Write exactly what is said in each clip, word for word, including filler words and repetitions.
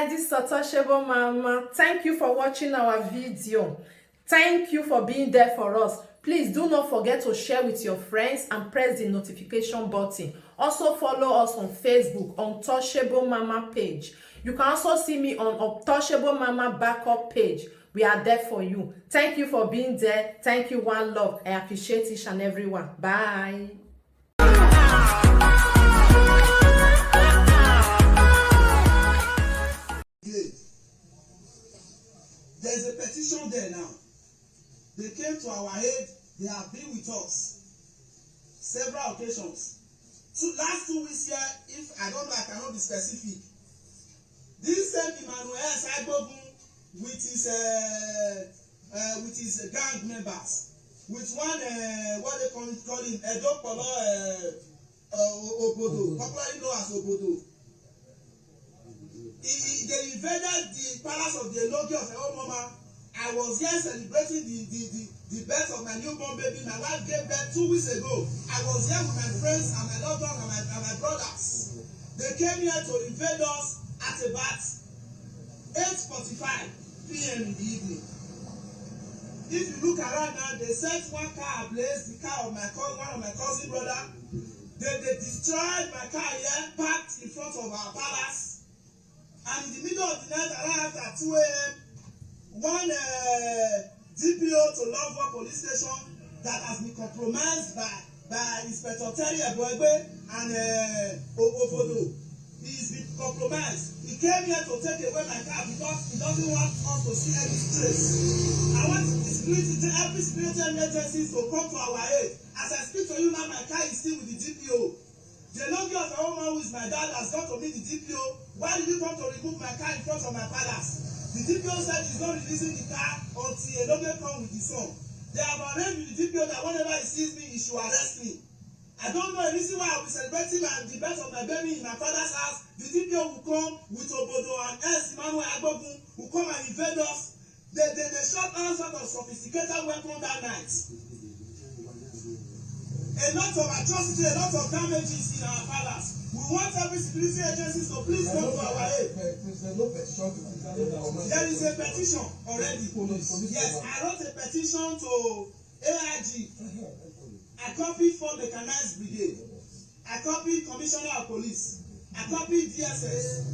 This is Untouchable Mama. Thank you for watching our video. Thank you for being there for us. Please do not forget to share with your friends and press the notification button. Also follow us on Facebook, Untouchable Mama page. You can also see me on Untouchable Mama backup page. We are there for you. Thank you for being there. Thank you, one love. I appreciate each and every one. Bye. There's a petition there now. They came to our aid. They have been with us several occasions. Two, last two weeks here, if I don't know, I cannot be specific. This same Emmanuel Sagbogun with his uh, uh, with his gang members, with one uh, what they call, call him Edo Polo uh, uh, Obodo, popularly known as Obodo. He, he, they invaded the palace of the Enogie of Ewomoma. I was here celebrating the, the, the, the birth of my newborn baby. My wife gave birth two weeks ago. I was here with my friends and my loved ones and my, and my brothers. They came here to invade us at about eight forty-five p.m. in the evening. If you look around now, they set one car ablaze, the car of my cousin, one of my cousin brother. They, they destroyed my car here, parked in front of our palace. And in the middle of the night, around after two a.m., one uh, D P O to Love Police Station that has been compromised by by Inspector Terry Eboegbe and uh, Obodo. He's been compromised. He came here to take away my car because he doesn't want us to see any trace. I want the security, every security agencies to come to our aid. As I speak to you now, my car is still with the D P O. The Enogie of Ewomoma, who is my dad, has gone to meet the D P O. Why did you come to remove my car in front of my palace? The D P O said he's not releasing the car until Enogie come with his son. They have arranged with the D P O that whenever he sees me, he should arrest me. I don't know the reason why I'll be celebrating my, the birth of my baby in my father's house. The D P O will come with Obodo and S. Emmanuel Agbogun will come and invade us. They, they, they shot all sorts of sophisticated weapons that night. A lot of atrocities, a lot of damages in our palace. We want every security agencies to please come to our aid. There is a petition already. Yes, I wrote a petition to A I G. I copied four mechanized brigade. I copied Commissioner of Police. I copied D S S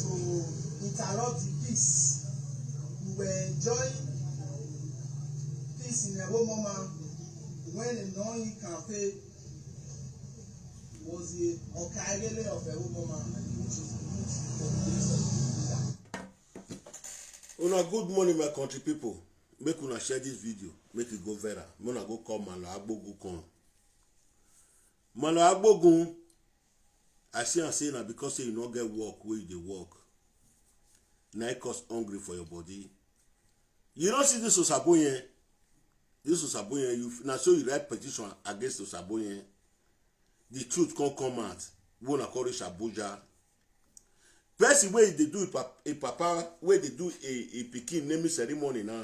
to interrupt the peace. We were enjoying peace in Ewomoma when a non cafe was the Okaegele of Ewomoma, which is the youth of the leader. Una good morning, my country people. Make una share this video, make it go viral. Make una go call Malo Agbogun come. Malo Agbogun, I see am say na because say you no get work wey you dey work, na e cause hungry for your body. You no see this Osaboyen? This Osaboyen, you na so you write petition against Osaboyen. The truth come come out. Wey una come reach Abuja. Person wey dey do a pap- a papa wey dey do a a pikin naming ceremony now,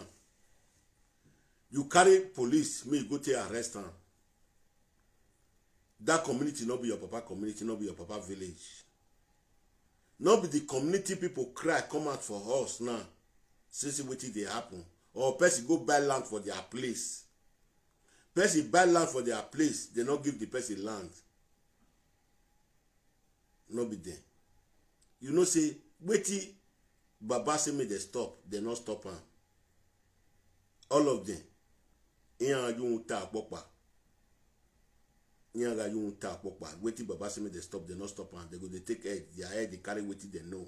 you carry police make you go take arrest am. That community no be your papa community, no be your papa village. No be the community people cry come out for us now, say say wetin dey happen, or person go buy land for their place. Person buy land for their place, they no give the person land. No be them. You know say wetin Baba say make dem stop, dem no stop am. All of them. Iyan aju ta popa. Iyan aju ta popa. Wetin Baba say make dem stop, dem no stop am. Dem go dey take head, their head dey carry wetin dem know.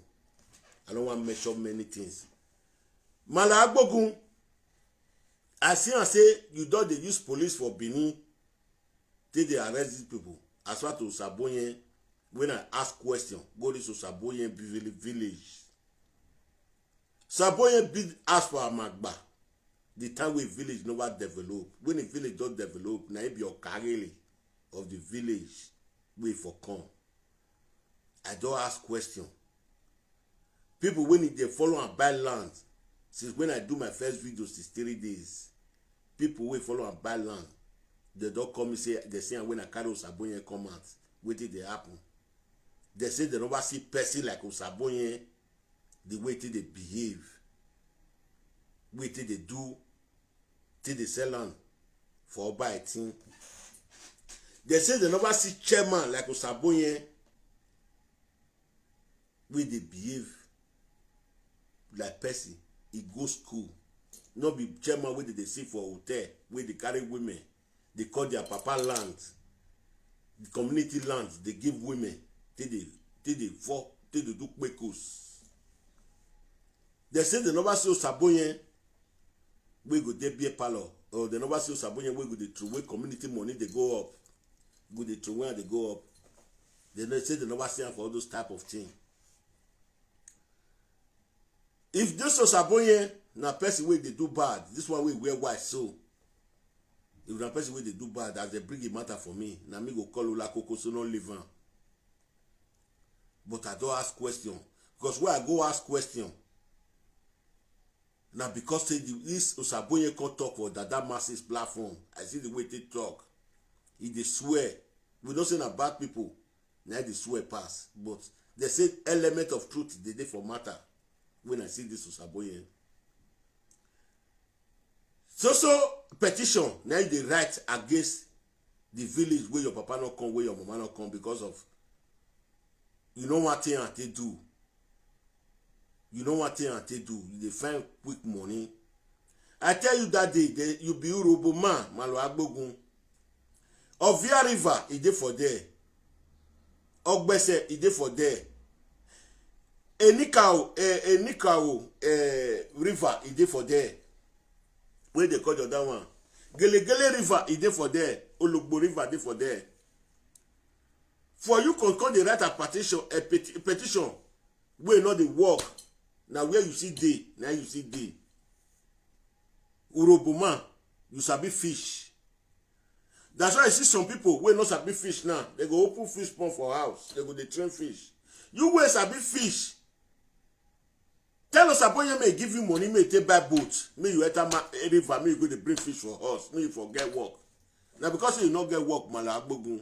I no wan mention many things. Malo Agbogun, I see am say you don dey use police for Benin take dey arrest these people. As far to Osaboyen, when I ask question, go reach Osaboyen village. Osaboyen build house for Amagba. The time wey village never develop, when the village don develop, na him be Okagele of the village wey for come. I don ask question. People wey dey follow am buy land since when I do my first video sixty-three days. People wey follow am buy land, they don call me say they see am when I carry Osaboyen come out. Wetin dey happen? They say they never see person like Osaboyen the way take dey behave, wey take dey do, take dey sell am for Oba Etin. Dem say dem never see chairman like Osaboyen wey dey behave like person. E go school, no be chairman wey dem dey see for hotel wey dey carry women, dey call their papa land, the community land, dey give women, take dey, take dey fall, take dey do kpekos. Dem say dem never see Osaboyen wey go dey beer parlor, or dem never see Osaboyen wey go dey throway community money dey go up, go dey throway and dey go up. Dem say dem never see am for all those type of thing. If this Osaboyen na person wey dey do bad, this one wey wear white so, if na person wey dey do bad, as dem bring the matter for me, na me go call Olakoko so no leave am. But I don ask question, because when I go ask question, na because say the, this Osaboyen come talk for Dada Masses platform. I see the way they talk. E dey swear. We know say na bad people, na dey swear pass. But they say element of truth dey dey for matter. When I see this Osaboyen, so so petition na e dey write against the village where your papa no come, where your mama no come, because of you know one thing I take do. You know one thing I take do. You dey find quick money. I tell you that day, they, you be Urobo man, Malo Agbogun. Ovia River, e dey for there. Ogbese, e dey for there. Enikao, eh, Enikao, eh, River, e dey for there. Where they call the other one? Gelegele River, e dey for there. Ologbo River, dey for there. For you come, come dey write a petition, a peti-, petition wey no dey work. Na where you see dey, na you see dey. Uroboma, you sabi fish. That's why I see some people wey no sabi fish now. They go open fish pond for house. They go dey train fish. You wey sabi fish, tell Osaboye make give you money, make take buy boat, make you enter ma-, river, make you go dey bring fish for us, make you for get work. Na because you no get work, Mala Agbogun.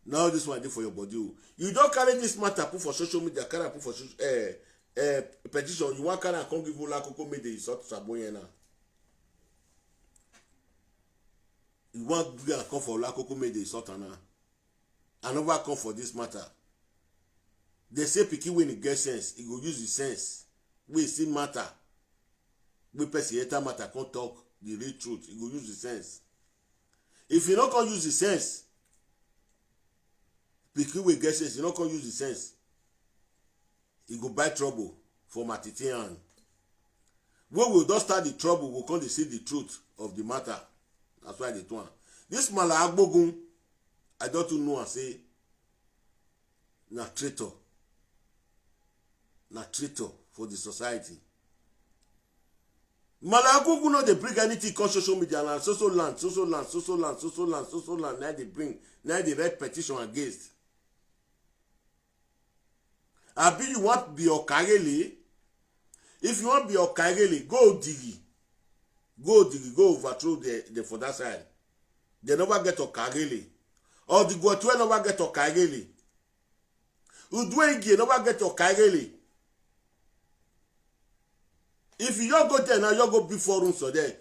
Now this one dey for your body o. You don carry this matter put for social media, carry am put for social, eh, eh, petition. You wan carry am come give Olakoko make dey insult Osaboye now. You wan bring am come for Olakoko make dey insult am now. I never come for this matter. They say pikin wey e get sense, e go use the sense wey e see matter, wey person enter matter come talk the real truth, e go use the sense. If you no come use the sense, pikin wey get sense, you no come use the sense, e go buy trouble for Matiti hand. When we don start the trouble, we come dey see the truth of the matter. That's why they do am. This Mala Agbogun, I don too know am say na traitor. Na traitor for the society. Mala Agbogun no dey bring anything come social media, na so so land, so so land, so so land, so so land, so so land, na dey bring, na dey write petition against. Abi you want be Okagele? If you want be Okagele, go Odigi. Go Odigi, go overthrow the, the for that side. They never get Okagele. Or the Gotwe never get Okagele. Udwe Igie never get Okagele. If you just go there now, you go big four rooms for there.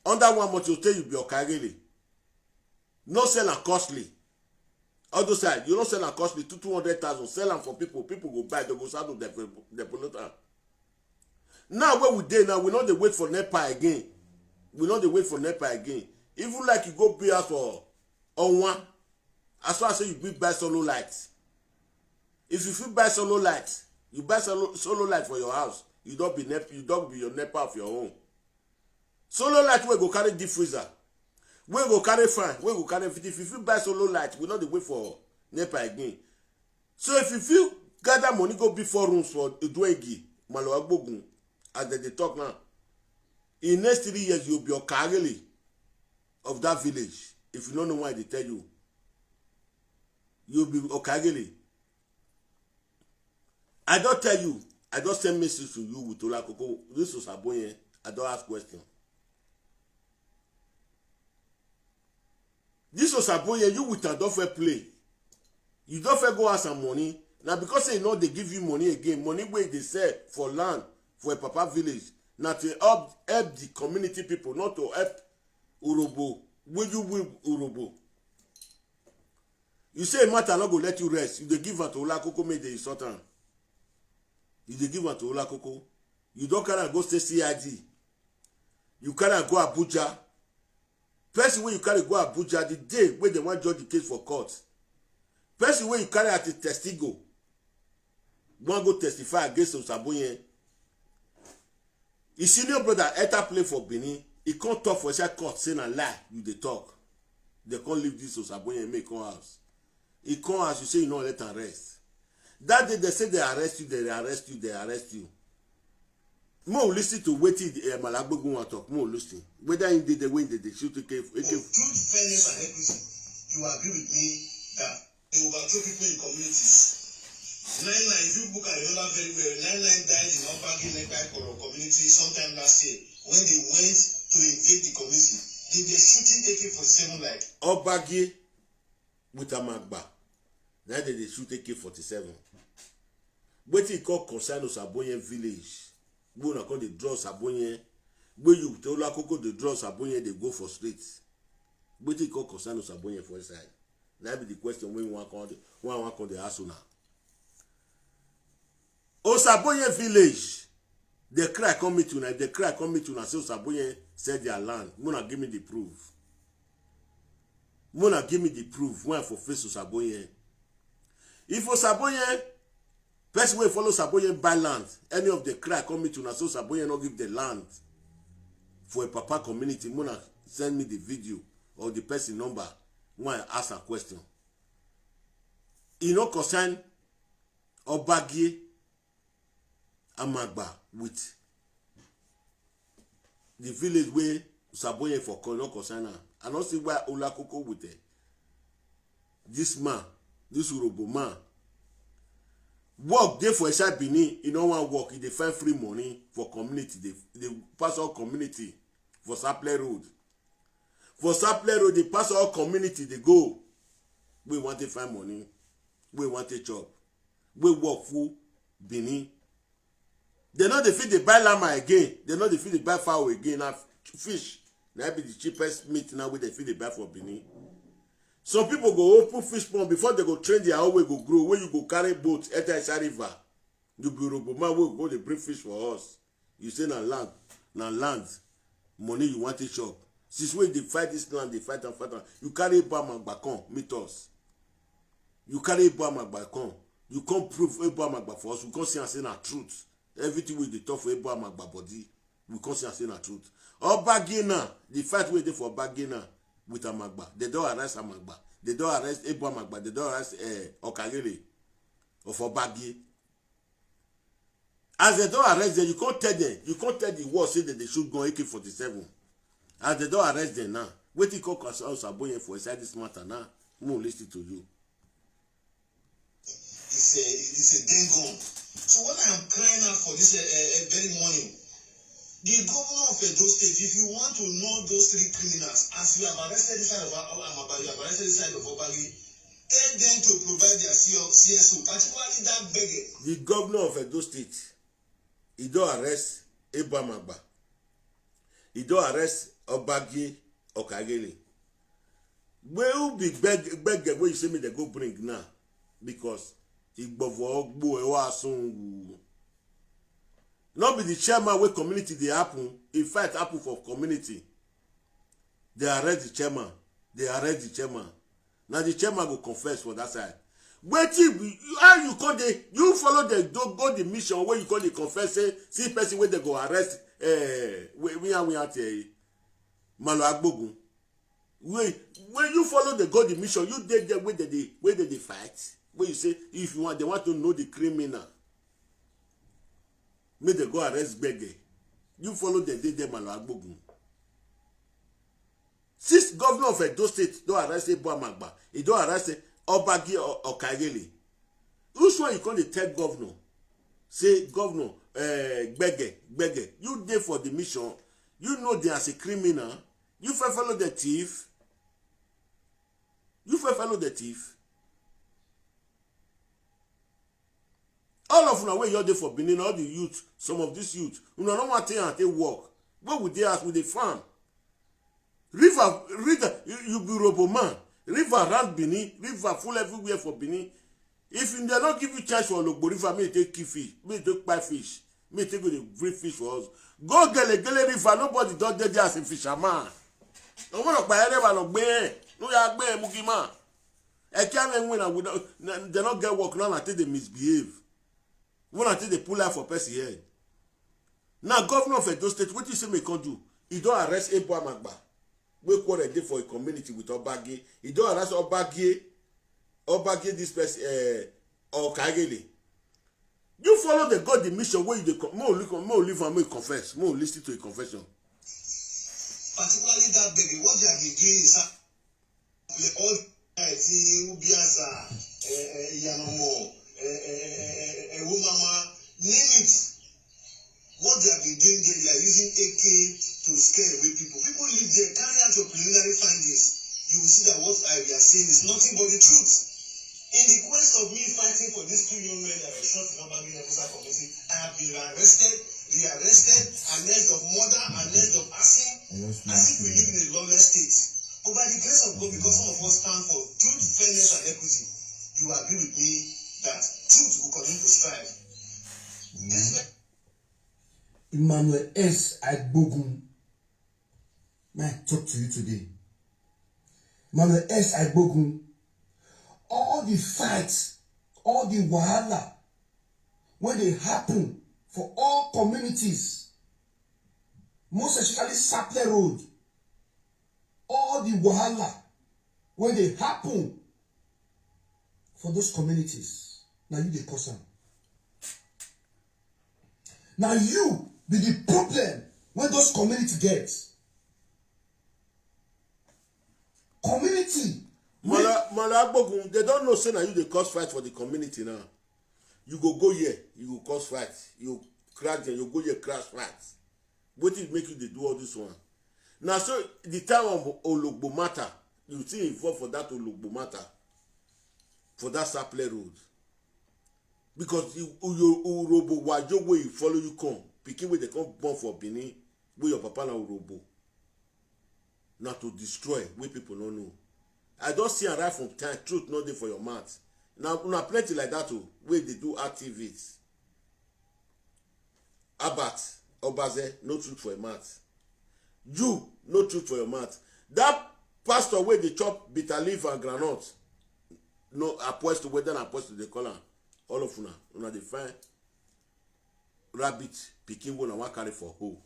Under one month, you tell you be Okagele. No sell am costly. All those side, you no sell am costly, two, two hundred thousand, sell am for people. People go buy, they go saddle, develop am. Now where we dey now, we no dey wait for NEPA again. We no dey wait for NEPA again. Even like you go pay house for Onwa, as far as say you fit buy solo light. If you fit buy solo light, you buy solo, solo light for your house. You don be NEPA, you don be your NEPA of your own. Solo light wey go carry deep freezer, wey go carry fan, wey go carry everything. If you fit buy solo light, we no dey wait for NEPA again. So if you fit gather money, go big four rooms for Udwe Igie, Mala Agbogun, as they dey talk now. In next three years, you'll be Okagele of that village. If you no know why they tell you, you'll be Okagele. I don tell you, I don send message to you with Olakoko. This Osaboye, I don ask question. This Osaboye, you with am don fair play. You don fair go ask am money. Na because say e no dey give you money again, money wey dey sell for land for a papa village, na to help help the community people, not to help urobo, wey you will urobo. You say matter no go let you rest, you dey give am to Olakoko make dey insult am. You dey give am to Olakoko. You don carry am go state C I D. You carry am go Abuja. Person wey you carry go Abuja the day wey dem wan judge the case for court. Person wey you carry at a testigo wan go testify against Osaboye. His senior brother enter play for Benin. He come talk for inside court say na lie you dey talk. They come leave this Osaboye make come house. He come house, you say you no let am rest. That day they say they arrest you, they arrest you, they arrest you. Mo listen to wetin uh, Malagbogun wan talk. Mo listen. Whether he did the way they dey shoot A K, A K. Truth, fairness, and equity. You agree with me that they overthrow people in communities. Nine nine, if you look at Yola very well, nine nine died in Obagi Nekpai Koro community sometime last year when they went to invade the community. They were shooting A K forty-seven like Obagi with Amagba. Now they dey shoot A K forty-seven. Wetin e call concern Osaboye village? Wey una come dey draw Osaboye. Wey you tell Olakoko dey draw Osaboye dey go for street. Wetin e call concern Osaboye for inside? Na be the question wey we wan come dey wey I wan come dey ask una. Osaboye village, they cry come meet una, they cry come meet una say Osaboye sell their land. Una give me the proof. Una give me the proof when I for face Osaboye. If Osaboye, person wey follow Osaboye buy land, any of the cry come meet una say Osaboye no give the land for a papa community, una send me the video or the person number when I ask a question. E no concern Obagie Amagba with the village wey Osaboye for call, no concern am. I no see why Olakoko with eh, this man, this Urobo man. Work dey for inside Benin, e no wan work, e dey find free money for community, dey dey pass all community for Saple Road. For Saple Road, dey pass all community dey go. Wey wan take find money, wey wan take chop, wey work full Benin. Dem no dey fit dey buy llama again, dem no dey fit dey buy fowl again, na fish na be the cheapest meat now wey dem fit dey buy for Benin. Some people go open fish pond before dem go train their own wey go grow, wey you go carry boat enter inside river. You be Urobo man wey go dey bring fish for us. You say na land, na land, money you wan take chop. Since wey you dey fight this land, dey fight am, fight am, you carry Ebo Amagba come meet us. You carry Ebo Amagba come. You come prove Ebo Amagba for us. We come see am say na truth. Everything wey you dey talk for Ebo Amagba body, we come see am say na truth. Obagina, the fight wey dey for Obagina with Amagba, they don arrest Amagba, they don arrest Ebo Amagba, they don arrest eh, Okagere of Obagi. As they don arrest them, you come tell them, you come tell the world say that they should go A K forty-seven. As they don arrest them now, wetin come concern Osaboye for inside this matter now? Mo listen to you. It's a, it's a game gone. So what I'm crying out for this uh, uh, very morning, the governor of Edo State, if you want to know those three criminals, as you have arrested this side of Amaba, you have arrested this side of Obagi, tell them to provide their C S O, particularly that beggar. The governor of Edo State, he don arrest Ebo Amagba. He don arrest Obagi Okagele. Wey who be gbege wey you say make dem go bring now? Because igbovo ogbo ewa asunwu. No be the chairman wey community dey happen. If fight happen for community, they arrest the chairman. They arrest the chairman. Na the chairman go confess for that side. Wetin be how you come dey you follow dem go go the mission wey you come dey confess say see person wey dem go arrest eh wey wey wey ati eh Malo Agbogun. Wey wey you follow dem go the mission, you dey there wey dem dey wey dem dey fight. Wey you say if you want dem want to know the criminal, make dem go arrest gbege. You follow dem dey there Malo Agbogun. Since governor of Edo State don arrest Ebo Amagba, he don arrest Obagi Okayele. Which one you come dey tell governor? Say governor uh, gbege gbege, you dey for the mission, you know they as a criminal, you fit follow the thief, you fit follow the thief. Of una wey you dey for Benin, all the youth, some of this youth, una no wan take am take work. Wey we dey as we dey farm. River, river, you, you be robo man. River around Benin, river full everywhere for Benin. If dem no give you chance for Ologbo River, make you take kill fish, make you take kpai fish, make you take go dey bring fish for us. Go Gelegele River, nobody don dey there as a fisherman. Ọmọ náà pa ẹrẹ́ wà lọ gbé ẹ̀, ló yà gbé ẹ̀ mú kí n máa. Ẹ kí á lè win and we don, dem no get work now, na take dey misbehave. When I take dey pull life for person head. Now, governor of Edo State, wetin you say make come do? He don arrest Ebo Amagba, wey quarrel dey for a community with Obage. He don arrest Obage, Obage this person, uh, Okagele. You follow the God, the mission wey you dey come. Mo leave, mo leave am, mo confess, mo listen to a confession. Particularly that baby, what they have been doing is that all night in Ubiaza, eh, eh, Yanomo, eh, eh, eh, eh, eh, Umama, name it. What they have been doing there, they are using A K to scare away people. People live there, carry out your preliminary findings. You will see that what I, we are saying is nothing but the truth. In the quest of me fighting for these two young men that were shot in Obagi Nebusa community, I have been arrested, rearrested, alleged of murder, alleged of arson, as if we live in a lawless state. But by the grace of God, because some of us stand for truth, fairness, and equity, you agree with me that truth will continue to strive. This Emmanuel S. Aigbogun, may I talk to you today? Emmanuel S. Aigbogun, all the fights, all the wahala wey dey happen for all communities, most especially Sapele Road, all the wahala wey dey happen for those communities, na you dey cause am. Na you be the problem wey those community get. Community. Mala, Mala Agbogun, they don't know say na you dey cause fight for the community now. You go go here, you go cause fight. You crash them, you go here, crash fight. Wetin make you dey do all this one? Na so the time of Ologbo matter, you still involve for that Ologbo matter, for that Sapele Road. Because you, you, Urhobo Wajo wey you follow you come, pikin wey dey come born for Benin, wey your papa na Urhobo. Na to destroy, wey people no know. I don see am right from time, truth no dey for your mouth. Na, na plenty like that o, wey dey do activists. Albert Obaze, no truth for your mouth. You, no truth for your mouth. That pastor wey dey chop bitter leaf and groundnut, no, apostle, whether na apostle dey call am, all of una, una dey find rabbit pikin wey una wan carry for hole.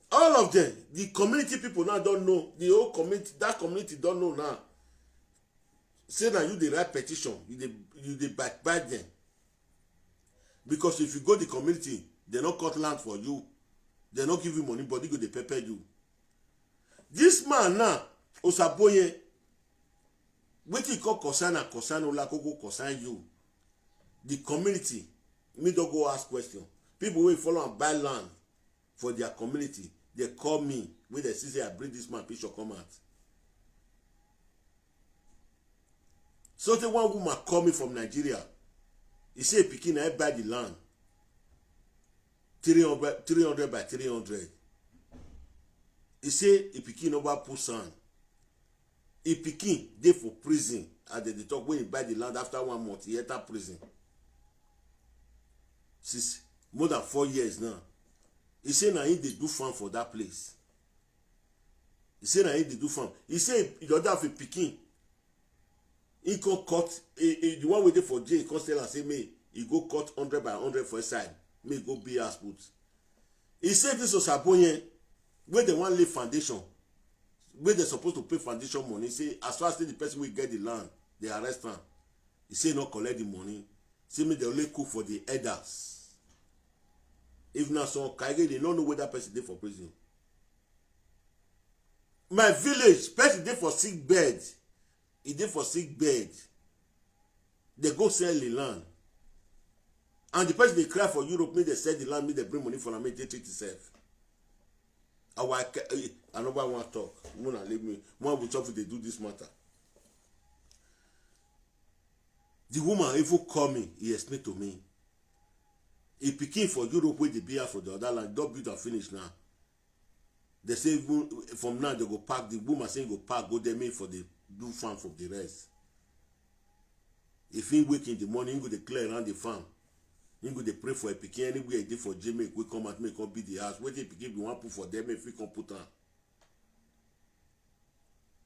All of them, the community people now don know, the whole community, that community don know now. Say na you dey write petition, you dey, you dey backbite them. Because if you go the community, they no cut land for you, they no give you money, body go dey pepper you. This man now, Osaboye, wetin he call concern and concern Olakoko concern you. The community, me don go ask question. People wey follow am buy land for their community, they call me, wey they see say I bring this man picture come out. So tey one woman call me from Nigeria. He say pikin na buy the land. Three hundred, three hundred by three hundred. He say he pikin no wan put sand. He pikin dey for prison as dem dey talk, when he buy the land, after one month, he enter prison. Since more than four years now. He say na him dey do farm for that place. He say na him dey do farm. He say the other of him pikin, he come cut, eh, eh, the one wey dey for jail, he come tell am say make he go cut hundred by hundred for inside, make he go build house put. He say this Osaboye, wey dem wan lay foundation, wey dem suppose to pay foundation money, say as far as say the person wey get the land, they arrest am. He say no collect the money. Say make dem only cook for the elders. If na some Kaige, they no know whether person dey for prison. My village, person dey for sick bed. He dey for sick bed. They go sell the land. And the person dey cry for Europe, make they sell the land, make they bring money for am, make they treat himself. Our, eh, I no wan talk. Una leave me. One we chop, dey do this matter. The woman even call me, he explained to me. A pikin for Europe wey dey be for the other land, don build am finish now. They say even from now they go pack, the woman say go pack, go there make for the do farm for the rest. If he wake in the morning, he go dey clear around the farm. He go dey pray for a pikin anywhere he dey for jail, make we come out, make come be the house. Wetin pikin be wan put for there, make fit come put am.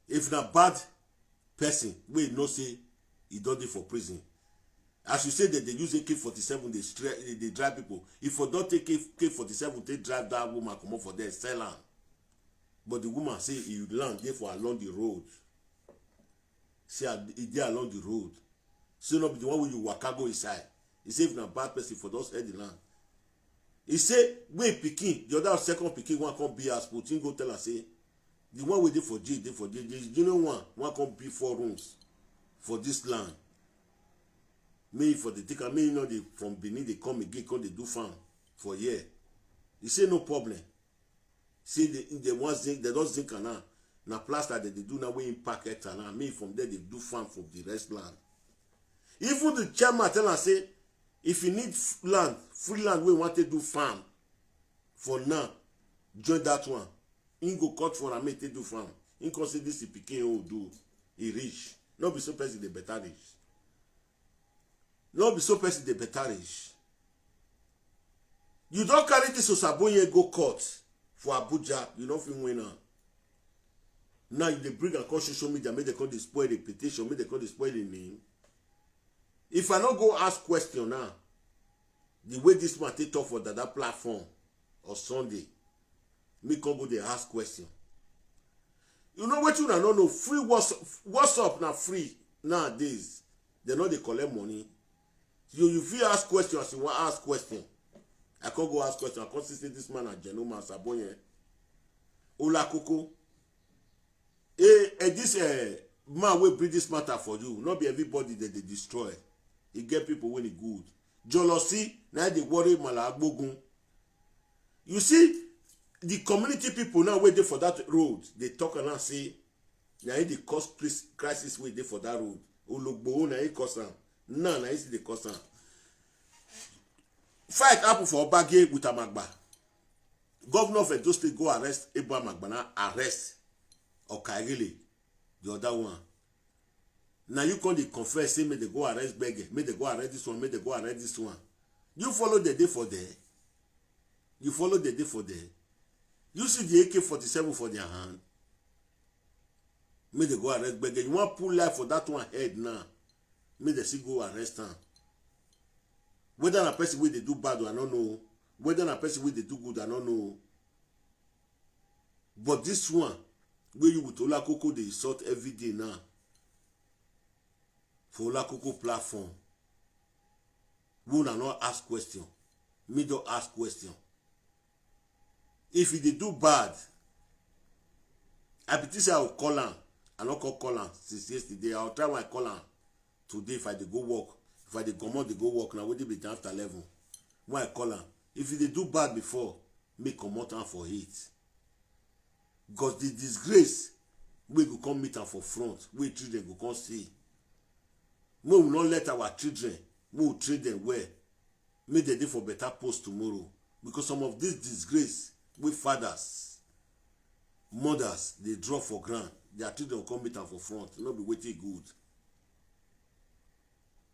If na bad person, wey know say he don dey for prison. As you say that they use A K forty-seven, they, stre- they drive people. If for don't take K forty-seven, they drive that woman come up for there, sell am. But the woman say he land there for along the road. Say he dey along the road. So no be the one wey you waka go inside. He say if na bad person for just head the land. He say wey pikin, the other second pikin wan come be as put, him go tell am say the one wey dey for jail dey for jail. The junior one wan come be four rooms for this land. Make he for dey take am, make he no dey from Benin dey come again, come dey do farm for here. He say no problem. Say the, the one zinc, they don zinc am now. Na plaster dem dey do now wey him pack enter now. Make from there dey do farm for the rest land. Even the chairman tell am say if you need land, free land wey you wan take do farm for now, join that one. Him go cut for am make take do farm. Him come say this pikin old do, he rich. No be so person dey better rich. No be so person dey better rich. You don carry this Osaboye go court for Abuja, you no fit win am. Now you dey bring am come social media, make dem come dey spoil reputation, make dem come dey spoil the name. If I no go ask question now, the way this man take talk for Dada platform on Sunday, me come go dey ask question. You know wetin una no know? Free WhatsApp, WhatsApp na free nowadays. They no dey collect money. You you fit ask question as you wan ask question. I come go ask question. I come see say this man na Genoma Saboye. Olakoko. Eh, eh, this eh, man wey bring this matter for you, no be everybody that they destroy. E get people when e good. Jealousy, na dey worry Mala Agbogun. You see, the community people now wey dey for that road, they talk and say, na e dey cause cris- crisis wey dey for that road. Ologbo na e cause am. Now na e still dey cause am. Fight happen for Obage with Amagba. Governor of Edo State go arrest Ebo Amagba, na arrest Okaigele, the other one. Now you come dey confess, say make they go arrest Gbege, make they go arrest this one, make they go arrest this one. You follow the day for there. You follow the day for there. You see the A K forty-seven for their hand. Make they go arrest Gbege. You wan put life for that one head now. Make they still go arrest am. Whether na person wey dey do bad, I no know. Whether na person wey dey do good, I no know. But this one, wey you with Olakoko dey insult every day now for Olakoko platform, wey una no ask question, me don ask question. If e dey do bad, I be think say I go call am. I no come call am since yesterday. I go try when I call am today. If I dey go work, if I dey comot dey go work, na wetin be time after eleven. When I call am, if e dey do bad before, make comot am for heat. Because the disgrace wey go come meet am for front, wey children go come see. Make we no let our children, make we train them well, make dem dey for better post tomorrow. Because some of this disgrace wey fathers, mothers dey drop for ground, their children come meet am for front. No be wetin good.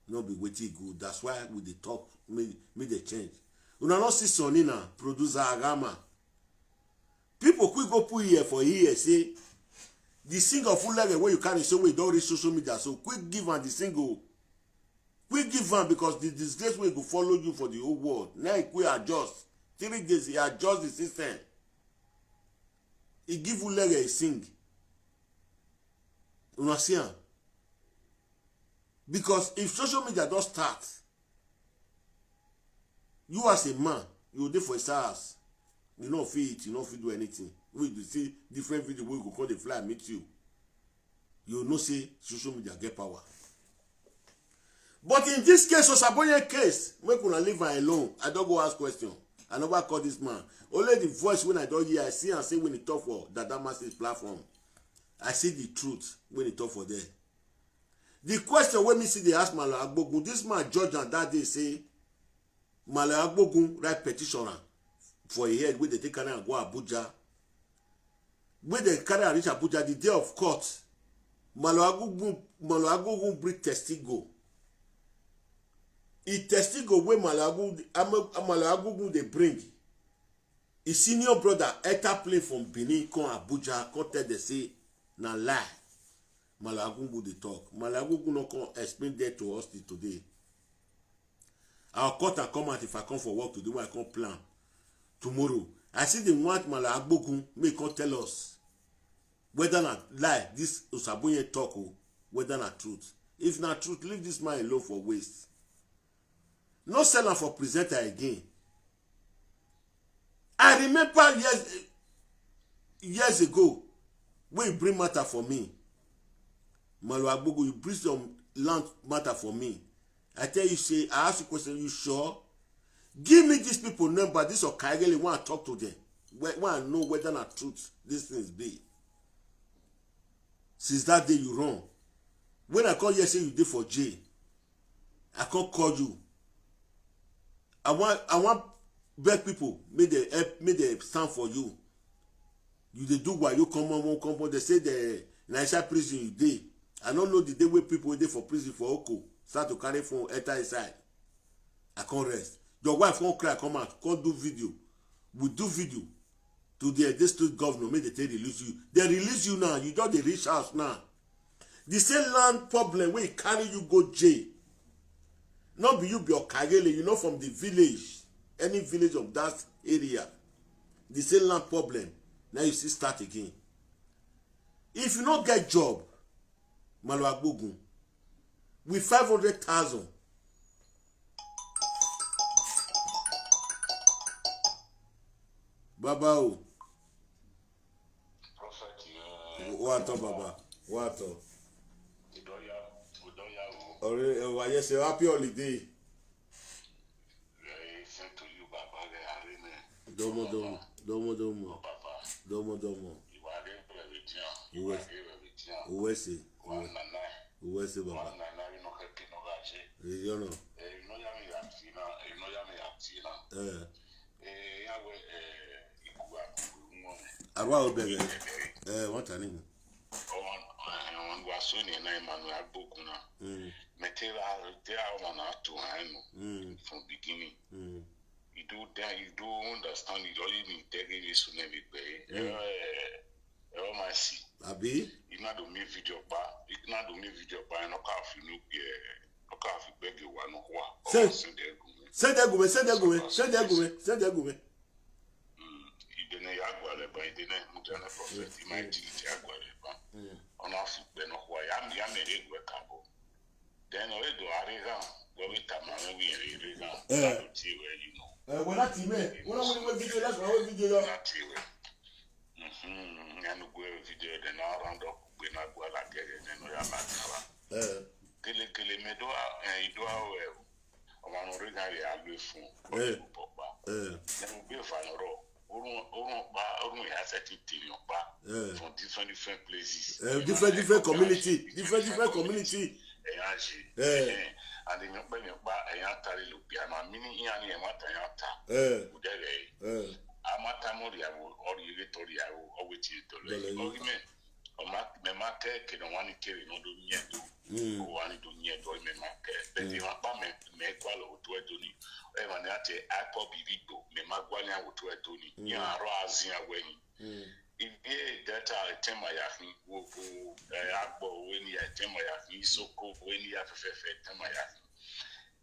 No be wetin good. That's why we dey talk, make, make dem change. Una no see Sonny na, producer Agama. People quick go put ear for ear say the single full level wey you carry so wey don reach social media, so quick give am the single. Quick give am, because the disgrace wey go follow you for the whole world. Now e quick adjust. Three days, e adjust the system. E give Uleghe, e sing. Una see am. Because if social media don start, you as a man, you dey for inside house, you no fit eat, you no fit do anything. We dey see different video wey go come dey fly meet you. You know say social media get power. But in this case, Osaboye case, make una leave am alone. I don go ask question. I never call this man. Only the voice when I don hear, I see and say when he talk for Dada Masses platform. I see the truth when he talk for there. The question wey me see dey ask Malo Agbogun, this man judge am that day say Malo Agbogun write petition am for a head wey dey take carry am go Abuja, wey dey carry am reach Abuja the day of court. Malo Agbogun, Malo Agbogun bring Testigo. E Testigo wey Malo Agbogun, Malo Agbogun dey bring. His senior brother enter plane from Benin come Abuja, come tell them say na lie. Malo Agbogun dey talk. Malo Agbogun no come explain there to us till today. I'll cut and come out if I come for work today, when I come plan tomorrow. I see the one Malo Agbogun may come tell us whether na lie this Osaboye talk o, whether na truth. If na truth, leave this man alone for waste. No sell am for presenter again. I remember years years ago when you bring matter for me, Malo Agbogun, you bring some land matter for me. I tell you, say, I ask you question, you sure? Give me these people number, this Okayele, when I talk to them, when, when I know whether na truth, these things be. Since that day you run. When I come here, say you dey for jail. I come call you. I want, I want beg people, make they help, make they stand for you. You dey do why you come on, won't come on. They say the Nigeria prison you dey. I don't know the day wey people dey for prison for Oko start to carry phone enter inside. I can't rest. Your wife won't cry, come out, can't do video. We do video to the district governor, make they take release you. They release you now. You just dey reach house now. The same land problem wey carry you go jail. No be you be Okayele, you know, from the village, any village of that area. The same land problem. Now you see start again. If you no get job, Malo Agbogun, with five hundred thousand. Baba o. Prophet, eh, Wa to, Baba. Wa to. Udoya, Udoya o. Ore, eh, wa, yes, sir. Happy holiday. Eh, same to you, Baba. Eh, Arene. Domo, domo, domo, domo. Baba. Domo, domo. Iwade Revidian. Uwe. Iwade Revidian. Uwe se. One nana. Uwe se, Baba. One nana, you know, can no gaje. Eh, you know. Eh, you know, ya mi ya tina. Eh, you know, ya mi ya tina. Eh. Eh, ya we, eh, ikuwa kuwa. Arwa obere. Eh, what a name. On, eh, on was soon in Emmanuel Bokuna. Mm. Metera, they are one or two, I know. Mm. From beginning. Mm. You do that, you do understand it, all you need to get is to never pay. Mm. Eh, eh, oh, my see. Abi? You not do me video, ba. You not do me video, ba. No coffee, no beer. No coffee, beg you one, no kwa. Send, send the gumi. Send the gumi, send the gumi, send the gumi, send the gumi. Mm. You didn't have one, but you didn't have much of a prophet. You might didn't have one, but on off, but no kwa. I'm, I'm a big work. Then we do Ariga, where we come and we Ariga. Eh. That would see where you know. Eh, we're not team, eh? We're not winning video, that's why we video. Not you. Mm-hmm. And we video, then I'll round up, we not go like it, then we are not. Eh. Kele, kele, me do, eh, do, eh, ọmọ Ariga, ya, we fun. Eh. Papa. Eh. Then we be fan ro. Orun, orun pa, orun ya se ti tiri pa. Eh. From different, different places. Eh, different, different community. Different, different community. Eh, ya ji. Eh. Eh, and the nyopa, nyopa, eh, ya tari lo pi, ama mini, ya ni, ya mata, ya ta. Eh. Udere. Eh. Amata mori ya wo, ori ye tori ya wo, owe ti to le. Dole. Ori me, o ma, me ma ke, ke no wani kere, no do nye do. Mm. O wani do nye do, me ma ke. But mm. You ma pa me, me kwa lo, to e do ni. E ma ni ate, akọ bibi do, me ma kwa ni a wo to e do ni. Mm. Ya ro azin a we ni. Mm. Ibi e data tema ya hin, wo, wo, eh, agbo we ni ya tema ya hin, isoko we ni ya fefefe tema ya hin.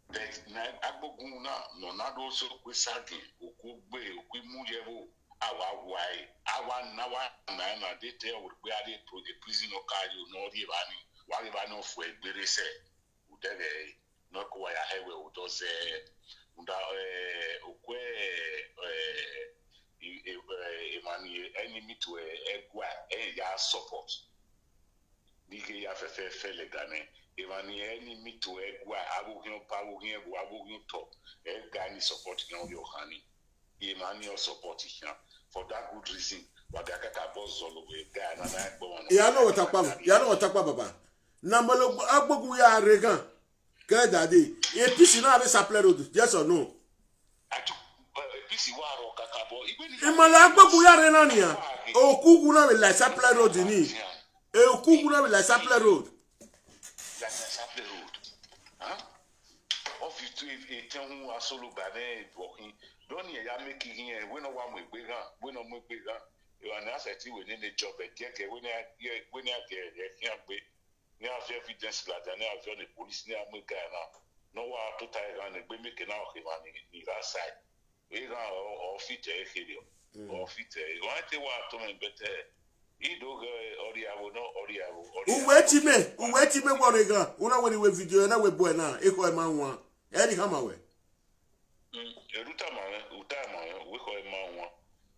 But na Agbogun na, no na do so kwe sagin, oku gbe, oku mu ye wo, awa wai, awa na wa na na de te o gbe ade pro the prison o ka yo no ri ba ni, wa ri ba no fu egbere se, udere, no ko wa ya hewe o do se, unda, eh, okwe, eh, i, e, eh, emani enemy to, eh, egwa, eh, ya support. Nike ya fefe fele gane. Emani enemy to egwa, abu hin pa, abu hin bu, abu hin to. E gani support hin yo hani. Emani o support hin. For that good reason, wa ga ka ka boss zolo we ga na na egbo wan. Ya no watakpa, ya no watakpa, Baba. Na Imalo Agbogu ya re gan. Kere dade. A P C na re supply road. Yes or no? Atu, eh, A P C wa ro kakabo. Igbe ni Imalo Agbogu ya re na ni ya. Okugu na re like supply road ni. Okugu na re like supply road. Like a supply road. Huh? Ofi tu e ten hu asolo ba ne bokin. Doni ya make him e we no wa mo egbe gan, we no mo egbe gan. You are not set we ne ne job e je ke we ne we ne ke e kian pe. Ni a fi evidence la da ni a fi on the police ni a mo ga na. No wa to ta ga ne gbe make na o ke ma ni ni ra sai. We ga o fit e ke dio. O fit e. Wa te wa to me bete. Ido ge ori awo no ori awo. Uwe time, uwe time wore gan. Una we ni we video na we boy na. E ko e ma won. E ni kama we. Eruta ma we, uta ma we, we ko e ma won.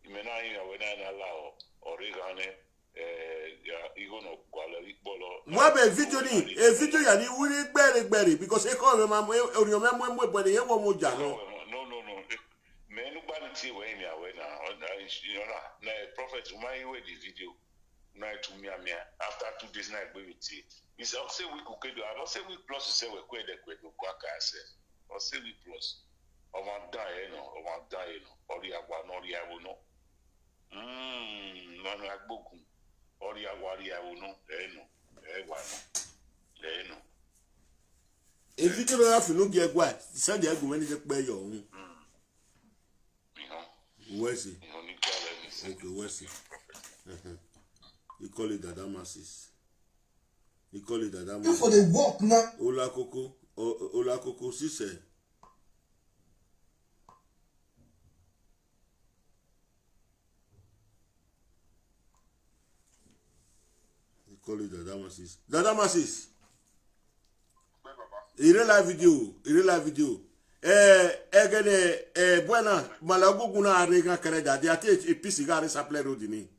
Ime na yin awe na na la o. Ori gan ne. Eh, ya igo no gwala ikpolo. Wa be video ni, e video ya ni wiri gbere gbere because e ko me ma mo ori o me mo mo boy ye wo mo ja no. No, no, no. Me nu gba ni ti we mi awe na. Na na prophet ma yi we the video. Na to me me after two days na gbe with it. He say, "Say we could do. I don't say we plus say we kwe de kwe do kwa ka se. I say we plus. O ma dan e no, o ma dan e no. Ori agwa no, ori awo no." Mm, no no agbogun. Ori agwa ori awo no. E no. E wa no. E no. E video na fi no ge gwa. Sa de agu me ni de pe yo. Ihan. Wesi. Ihan ni gba le ni se. Okay, wesi. He call it Dada Masses. He call it Dada You for Masses. the work now. Ola Koko, o- Ola Koko sise. He call it Dada Masses. Dada Masses. Ire live video, ire live video. Eh, egene, eh, buena, Imalo Agbogu na re gan kere dade, ati e pisi ga re supply road ni.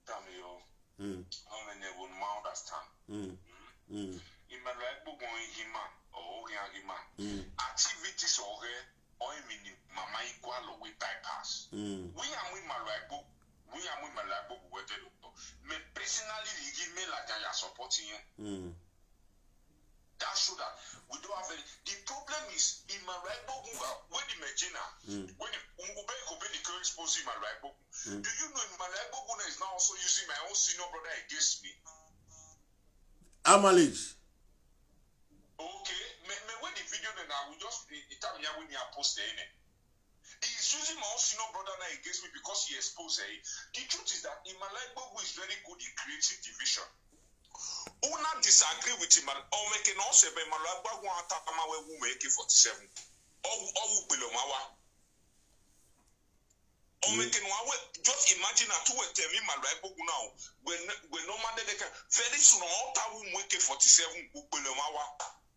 Tami yo, Mm, no me ne won ma understand. mm, mm, Imalo Agbogu in hima, o ogi agima. mm, Activities oge, o imi ni mama igwalo we bypass. mm. We are we Imalo Agbogu, we are we Imalo Agbogu we de lo. Me personally ligi me la ya support yin. Mm. That show that we don't have any. The problem is Imalo Agbogu, when the Medina, when the Ungube Kobe the current sponsor Imalo Agbogu. Do you know Imalo Agbogu is now also using my own senior brother against me? Amalage. Okay, me, me when the video then I will just the, the time ya when you post there, innit? He's using my own senior brother now against me because he exposed it. The truth is that Imalo Agbogu is very good in creating division. Una disagree with him, and Omeke no se be Imalo Agbogu atama we wu me A K forty-seven. Owu owu gbelo ma wa. Omeke no wa we, just imagine that we tell me Imalo Agbogu now. When when no man they can very soon all ta wu me A K forty-seven wu gbelo ma wa.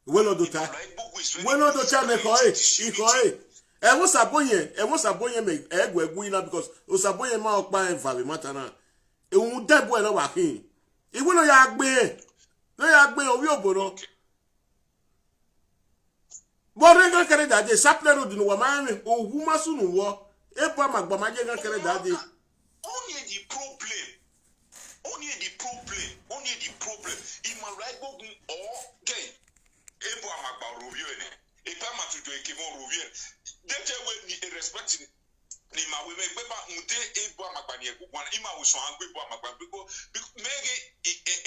Welo dota. Imalo Agbogu is very Welo good dota in me ko e, creating iko e. E won saboye, e won saboye me, e gwe gu ina because o saboye ma opa e vave matana. E un de boy na wa kin. Iwe no ya gbe. No ya gbe o wi oboro. Bo re gan kere dade, supply road no wa ma mi, o wu ma sunu wo. E ba ma gba ma je gan kere dade. Only the problem. Only the problem. Only the problem. Imalo Agbogu or gay. Ebo amagba rovio ene. Ebo amatujo ekemo rovio ene. Deje we ni e respect ni ma we me gbe ba unde ebo amagba ni egugwan. Ima we so angbe ebo amagba gbe ko. Mege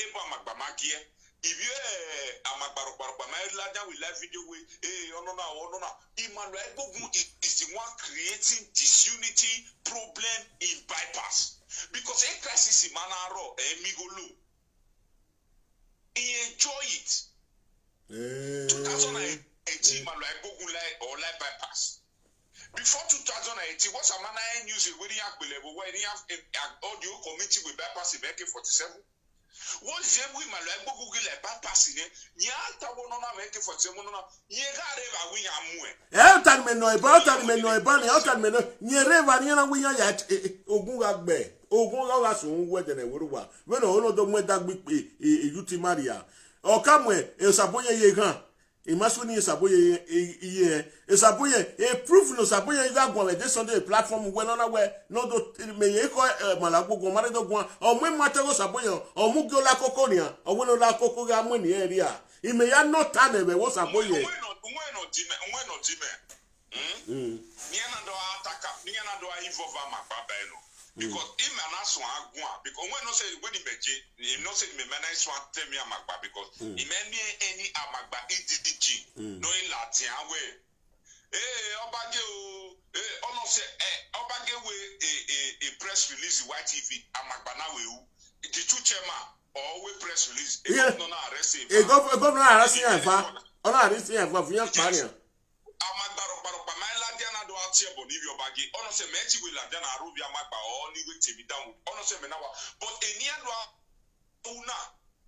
ebo amagba magie. If you amagba rokpa rokpa ma la down with live video we eh ono na ono na. Imalo Agbogu is the one creating disunity problem in bypass. Because a crisis in Manaro, eh, Migolo. He enjoy it. Eh. two thousand eighteen, Imalo Agbogu line or line bypass. Before two thousand eighteen, what's a man I news when he have believe when he have audio committee with bypass in A K forty-seven? What is every Imalo Agbogu like bypass in it? Nya ta one on A K forty-seven on. Ye ga re ba we ya mu e. E o tan me no e ba, o tan me no e ba ni, o tan me no. Ni re ba ni na we ya ya ogun ga gbe. Ogun ga ga sun we de ne woruwa. We no ono do mu e dagbi pe e yuti Maria. O ka mu e, e saboye ye gan. Imasuni Osaboye ye, ye, Osaboye, a proof no Osaboye ga gwa we this Sunday platform we no na we, no do me ye ko, eh, Malagbogun, mare do gwa. O me mate go Osaboye, o mu gyo la koko ni a, o we no la koko ga mu ni area. Ime ya no tane we wo Osaboye. Nwe no, nwe no dime, nwe no dime. Hmm? Mm. Ni ana do ataka, ni ana do a involve Amagba be no. Because him na so agwa, because when no say when he meje, he no say me man so tell me Amagba because he me ni any Amagba E D D G. No in Latin away. Eh, Obage o, eh, ono say, eh, Obage we a, a, a press release Y T V, Amagba na we o. The two chairman, or we press release. Yeah. Governor na arrest him. E go, governor arrest him fa. Ona arrest him fa. Fi yan pa ni. Amagba rọgbarọgba ma la dia na do ati ebo ni bi Obage. Ono say me ti we la dia na ro bi Amagba o ni we te mi down. Ono say me na wa. But eni ando una,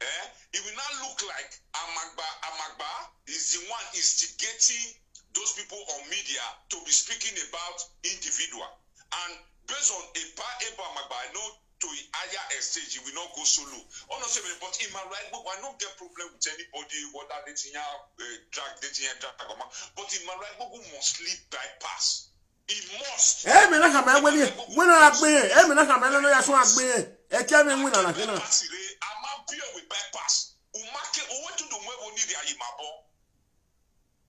eh, it will not look like Amagba, Amagba is the one instigating those people on media to be speaking about individual. And based on a pa ebo Amagba, I know to a higher stage, it will not go solo. Ono say me, but in my right, I no get problem with anybody, whether they tin ya, eh, drag, they tin ya drag, but in my right, must lead bypass. He must. Eh, me na kama we ni. We na agbe. Eh, me na kama no ya so agbe. E ke me we na na kina. Bypass re, I'm up here with bypass. Umake, uwe tu do mwe bo ni ri ayi mabo.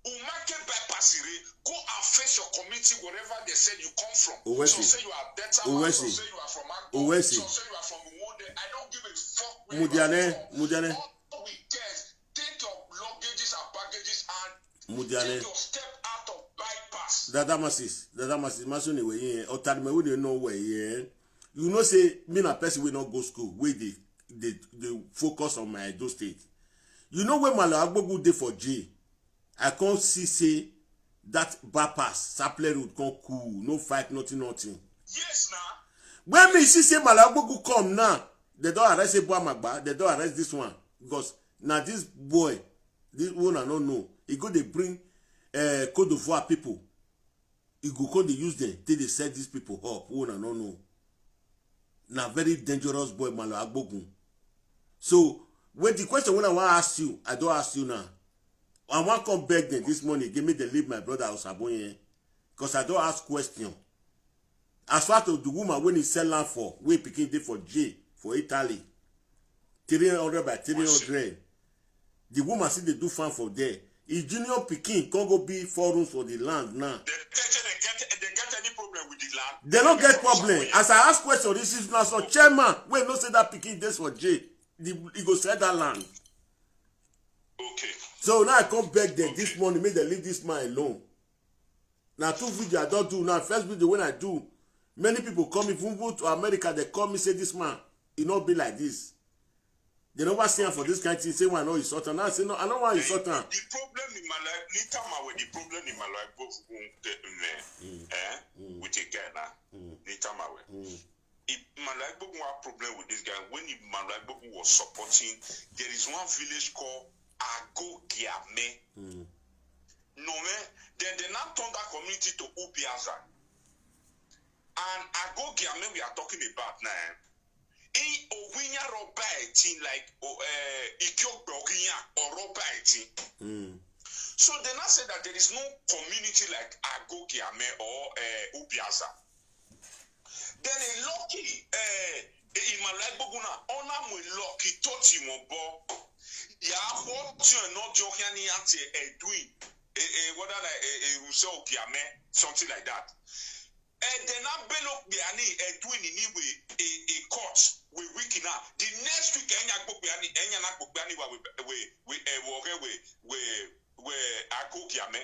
Umake bypass re, go and face your community wherever they said you come from. Some say you are Delta, some say you are from Agbo, some say you are from Uwonde. I don't give a fuck where you are from. Mudiane, Mudiane. All we care is take your luggages and packages and Mudiane. Take your step out of bypass. Dada Masis, Dada Masis, Masu ni we yen, otad me we no we yen. You know say me na person we no go school, we dey, dey, dey focus on my Edo State. You know when Malo Agbogu dey for jail, I come see say that bypass, Sapele Road come cool, no fight, nothing, nothing. Yes, na. When me see say Malo Agbogu come now, they don't arrest Ebo Amagba, they don't arrest this one. Because now this boy, this one I don't know, he go dey bring, eh, Cote d'Ivoire people. He go come dey use them, take dey set these people up. One I don't know. Na very dangerous boy, Malo Agbogun. So, when the question when I wan ask you, I don ask you now. I wan come beg them this morning, give me the leave my brother Osaboye. 'Cause I don ask question. As far to the woman when he sell land for, wey pikin dey for jail for Italy, three hundred by three hundred. The woman still dey do farm for there. His junior pikin come go build four rooms for the land now. They get, they get, they get any problem with the land? They no get problem. As I ask question, this is na some chairman wey know say that pikin dey for jail. The, he go sell that land. Okay. So now I come beg them this morning, make them leave this man alone. Now two video I don't do. Now first video when I do, many people come, even go to America, they call me say this man, he not be like this. They never see him for this kind of thing. Say why no insult am. Now I say no, I don't want insult am. The problem in my life, Nita Mawe, the problem in my life, both, eh, with a girl now, Nita Mawe. If Malai Gbogbo had problem with this guy, when if Malai Gbogbo was supporting, there is one village called Agogiame. No, man. Then they now turn that community to Ubiaza. And Agogiame we are talking about now, eh? In Owinya Roba eighteen, like, oh, eh, Ikiogbe Oginya or Roba eighteen. So they now say that there is no community like Agogiame or, eh, Ubiaza. Then a lucky, eh, eh, Imala Igboguna, ona mu a lucky toti mo bo. Ya, what you know, Johiani at Edwin, eh, eh, what are, eh, eh, Russell Ogiame, something like that. Eh, then I belok be ani Edwin in any way, a, a court, we weak now. The next week, Enya Gbobiani, Enya na Gbobiani, we, we, we, eh, we, we, we, we, Agogiame.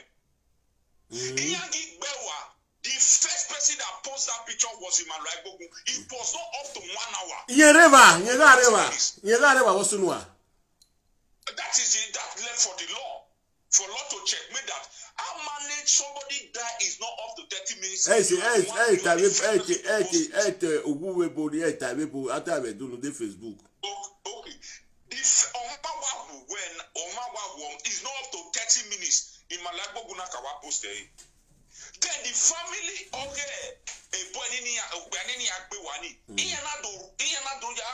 Iyangi Gbewa, the first person that posted that picture was Emmanuel Agbogun. It was not up to one hour. Yereva, Yega Reva, Yega Reva was Sunua. That is it. That left for the law. For law to checkmate that. How manage somebody that is not up to thirty minutes? Hey, see, hey, hey, Tabe, hey, hey, hey, Oguwe Bori, hey, Tabe Bo, Atabe Dunu, the Facebook. Okay, okay. The f-, Omawawu, when Omawawu is not up to thirty minutes, Imala Igboguna Kawa post there. Then the family, okay, a boy, Nini, Nini Agbewani, Iyanado, Iyanado, ya,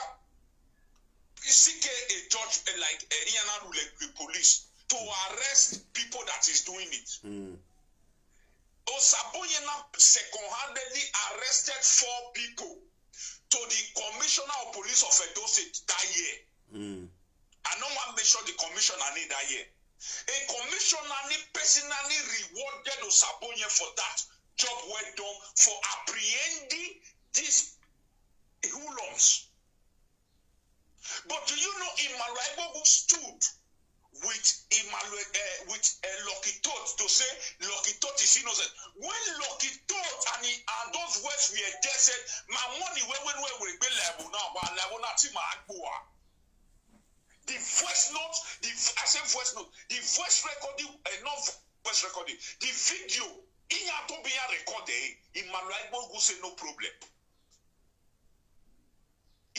C K, a judge, eh, like, eh, Iyanadu, like, the police. to arrest people that is doing it. Osabonyena second-handedly arrested four people to the commissioner of police of Edo State that year. I no wan mention the commissioner name that year. A commissioner ni personally rewarded Osabonye for that job well done for apprehending these hoodlums. But do you know Emmanuel Egbogu stood with Emmanuel uh, with uh, Lucky Todd to say Lucky Todd is innocent? When Lucky Todd and, he, and those words were there said, my money when when when we be level now, but level now to my agboa. The voice note, the I say voice note, the voice recording, uh, not voice recording, the video, in your to be a recording, Emmanuel Egbogu say no problem.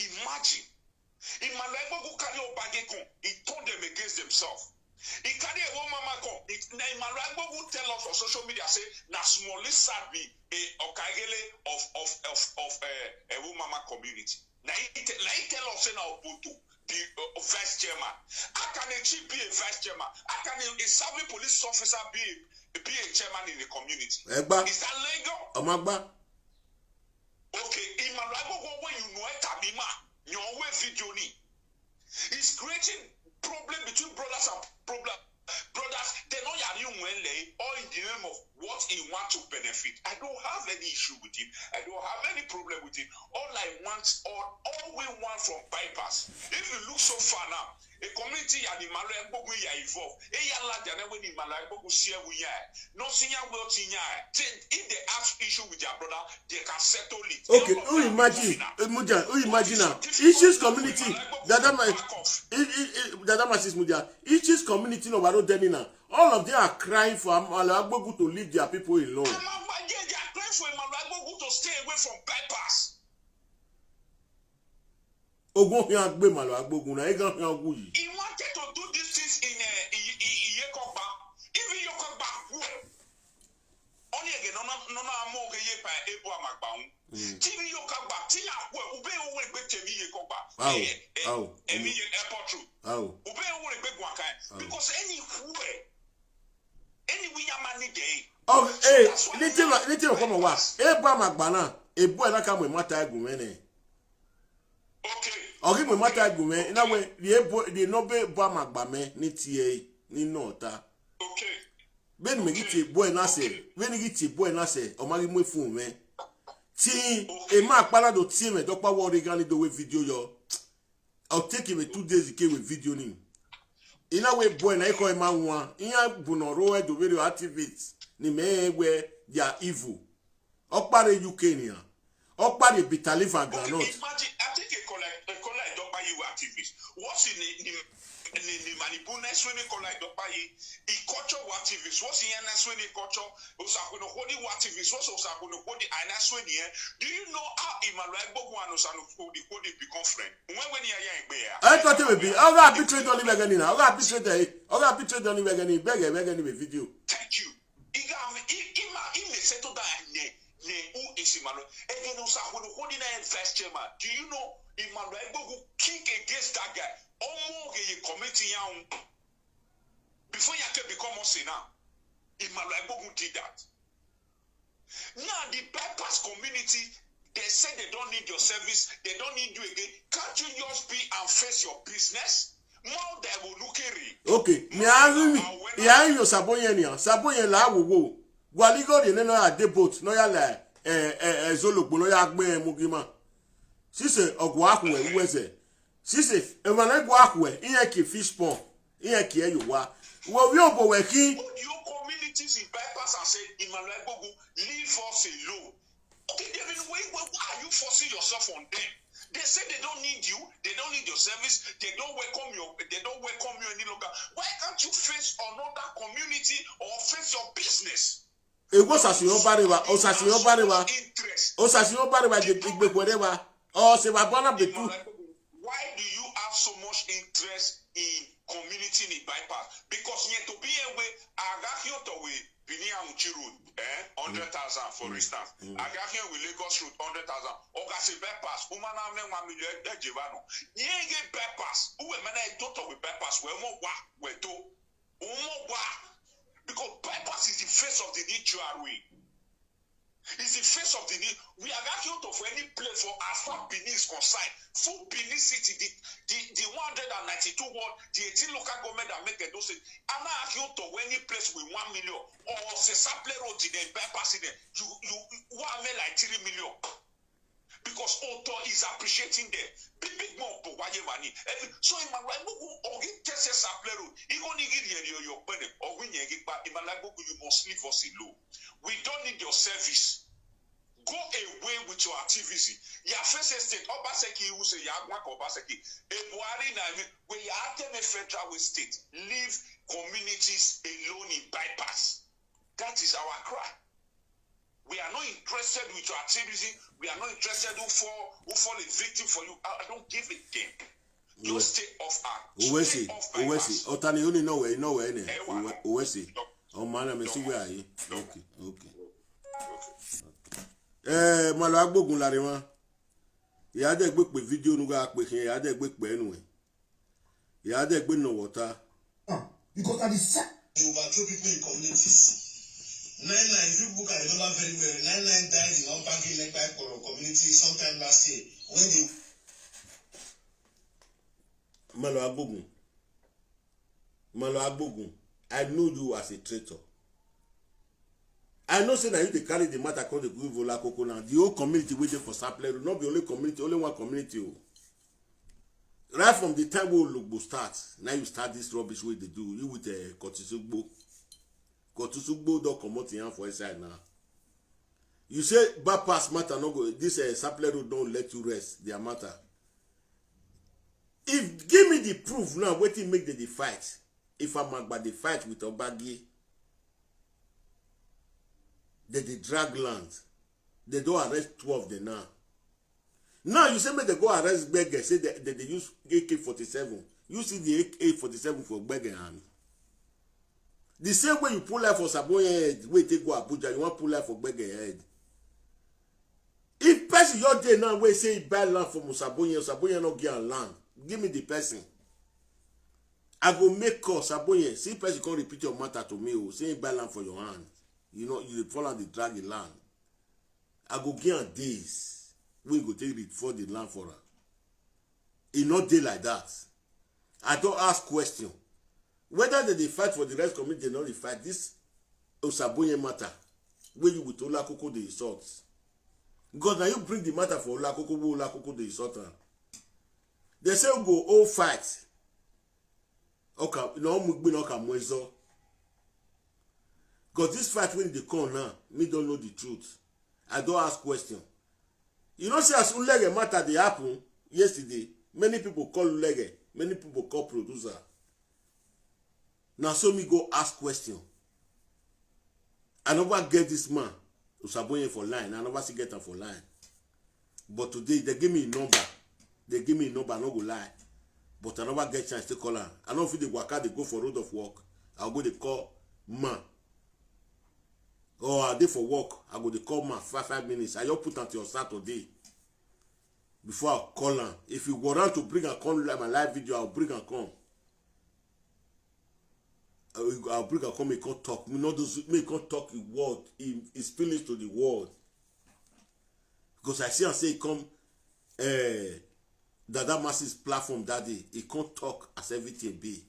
Imagine. Emmanuel Egbogu carry Obage come. He turned them against themselves. He carry a woman mama come. It, na Emmanuel Egbogu tell us on social media say na small lizard be a Okagele of of of of uh, a woman mama community. Na he, te- na he tell us say na Obodo be uh, vice chairman. How can a chief be a vice chairman? How can a, a serving police officer be a, be a chairman in the community? Egba. Is that legal? Omagba. Okay, Emmanuel Egbogu wey you know Etabima, your way video ni. It's creating problem between brothers and problem. Brothers, they know you when lay all in the name of what he want to benefit. I don't have any issue with him. I don't have any problem with him. All I want, all, all we want from bypass. If you look so far now, a community ya ni malo egbogun ya evolve. E ya la jana when ni malo egbogun share we ya. No sinya we o tinya. If they have issue with their brother, they can settle it. Okay, who imagine? Uh, Muja, who imagine now? Issues community. Dada my, Dada my sis Muja. Issues community no baro deni now. All of them are crying for Amala Agbogu to leave their people alone. They are crying for Amala Agbogu to stay away from bypass. Ogun fi agbe malo Agbogu na egan fi ogun yi. He wanted to do these things in uh, Iyekogba. If Iyekogba well, only again no no no amo ge ye pa ebu amagba un. Timi yo kagba ti ya kwe ube o we gbe temi ye kogba. Awo, awo. Emi ye airport road. Awo. Ube o we gbe gwa kai. Because any kwe any we ya mani dey. Oh, eh, anything anything come wa. E ba magba na. E bo na ka mo mata egun we ne. Okay. Ogi mo mata egun we. Na we the e bo the no be ba magba me ni tie ni no ta. Okay. Beni me giti boy na se, beni giti boy na se, o magi mu fun me. Ti e ma pala do ti me do pa wo re gan ni do we video yo. I'll take him two days ke we video ni. Ina we boy na iko e ma wan. Iya buno ro e do very activist ni me we they are evil. Okpare U K ni a. Okpare bitter leaf and groundnut. Imagine, I think a colleague, a colleague don't buy you activist. What's in the, the, the, the manipu next when a colleague don't buy you? He culture what activist. What's in next when a culture? Osakuno holy what activist. What's Osakuno holy? I next when here. Do you know how Emmanuel Bogu and Osano Kodi Kodi become friend? When when he are young bear? I thought it would be. Oga arbitrate on him again now. Oga arbitrate. Oga arbitrate on him again. Beg him, beg him a video. Thank you. Iga ima im dey settle down ne ne who is Emmanuel. Ege no sa hono hono na vice chairman. Do you know Emmanuel Egbogu kick against that guy? Omo ge ye committee yan before Yake become us now. Emmanuel Egbogu did that. Now the bypass community, they say they don't need your service, they don't need you again. Can't you just be and face your business? More than will look at it. Okay, mi a ri mi. Ya yo sabo yen ni, sabo yen la wo wo. Gwaligo de ne no ya de boat, no ya la eh eh eh zologbo no ya gbe mugima. Sise ogu aku e uweze. Sise e ma na gu aku e, iye ki fish pond, iye ki e yo wa. Wo wi obo we ki. Audio communities in bypass and say Emmanuel Egbogu leave us alone. Okay, David, why, why, why are you forcing yourself on them? They say they don't need you, they don't need your service, they don't welcome your, they don't welcome you any longer. Why can't you face another community or face your business? Ewo sasiyan bare wa, o sasiyan bare wa, o sasiyan bare wa je igbe kwere wa. O se wa bona betu. Why do you have so much interest in community ni bypass? Because yet to be a way, Agakion to we Bini Amuchi Road, eh, hundred thousand for instance. Agakion with Lagos Road, hundred thousand. Oga se bypass, umana me one million de jevano. Yenge bypass, uwe mena e toto we bypass, we mo wa, we to. Umogwa, because bypass is the face of the new G R A. Is the face of the new. We are asking to for any place for as far Benin is concerned. Full Benin City, the, the, the one hundred ninety-two ward, the eighteen local government that make Edo State. I'm not asking to any place with one million or Sesaple Road in the bypass in there. You, you, one million like three million. Because author is appreciating them. Big, big man, but why you money? So in my life, who only test Sesaple Road? He gonna give you your, your, your, or when you get back, in my life, you must leave us alone. We don't need your service. Go away with your activism. Your first estate, Obaseki, who say, Yagwak Obaseki, a Buhari, na, we are at a federal state. Leave communities alone in bypass. That is our cry. We are not interested with your activism. We are not interested who fall, who fall a victim for you. I, I don't give a damn. Just stay off our, stay off bypass. Otani, you know where, you know where, eh? Uwesi. Oh man, I'm see where I. Okay, okay. Eh, malo agbogun lare wan. Ìyá dẹ̀ gbé pé fídíò nu ga pé kí ìyá dẹ̀ gbé pé ẹnu ẹ̀. Ìyá dẹ̀ gbé nà wọ́ta. Because I decide. You overthrow people in communities. Nine nine, you people can remember very well. Nine nine died in Ompagi Lekpa Ekporo community sometime last year when they. Malo agbogun. Malo agbogun. I know you as a traitor. I know say na you dey carry the matter come dey give Olakoko now. The whole community wey dey for Sapele Road, not be only community, only one community o. Right from the time wey Ologbo start, now you start this rubbish wey dey do. You with uh, Kotisugbo. Kotisugbo don comot him hand for inside now. You say bypass matter no go. This uh, Sapele Road don let you rest their matter. If give me the proof now, wetin make dem dey fight? If Amagba dey fight with Obagi, dem dey drag land. Dem don arrest two of them now. Now you say make dem go arrest Gbege, say dem dey use A K forty-seven. You see the A K forty-seven for Gbege hand. The same way you pull life for Saboye head, wey take go Abuja, you wan pull life for Gbege head. If person your day now wey say he buy land from Osaboye, Osaboye no give am land, give me the person. I go make call Osaboye, see person come repeat your matter to me o, say he buy land for your hand. You know, you dey follow the drag the land. I go give am days wey go take read for the land for am. E no dey like that. I don ask question. Whether dem dey fight for the rest community, dem no dey fight this Osaboye matter wey you with Olakoko dey insult. Because na you bring the matter for Olakoko, wey Olakoko dey insult am. Dem say we go all fight. Oka, na ọmụ igbe na ọka mụ ezo. Because this fight wey dey come now, me don know the truth. I don ask question. You know say as Ulege matter dey happen yesterday, many people call Ulege, many people call producer. Na so me go ask question. I never get this man, Osaboye for line. I never see get am for line. But today, dem give me him number. Dem give me him number, I no go lie. But I never get chance to call am. I no fit dey waka dey go for road of work. I go dey call man. Or I dey for work, I go dey call man five, five minutes. I just put am till Saturday. Before I call am. If you warrant to bring am come like my live video, I'll bring am come. I will, I'll bring am come, he come talk. Me not those, me come talk the word, he, his feelings to the world. Because I see am say he come, eh, Dada Masses platform that day. He come talk as everything be.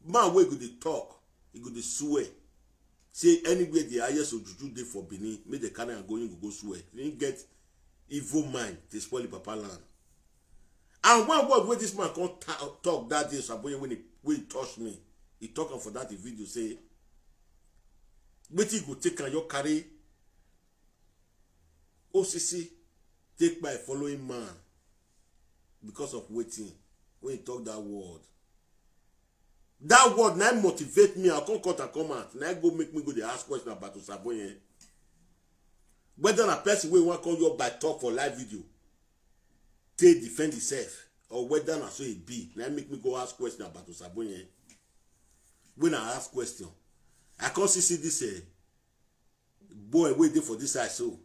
Man wey go dey talk, he go dey swear. Say anywhere the highest ojuju dey for Benin, make dem carry am go, he go go swear. He get evil mind to spoil the papa land. And one word wey this man come ta- talk that day, Saboye, when he, when he touch me, he talk am for that video, say, wetin go take am, you carry O C C, take my following man because of wetin, when he talk that word. That word na motivate me. I come cut and come out. Na go make me go dey ask question about Osaboye. Whether na person wey wan come your by talk for live video, take defend himself, or whether na so e be, na make me go ask question about Osaboye. When I ask question, I come see see this uh, boy wey dey for this side so,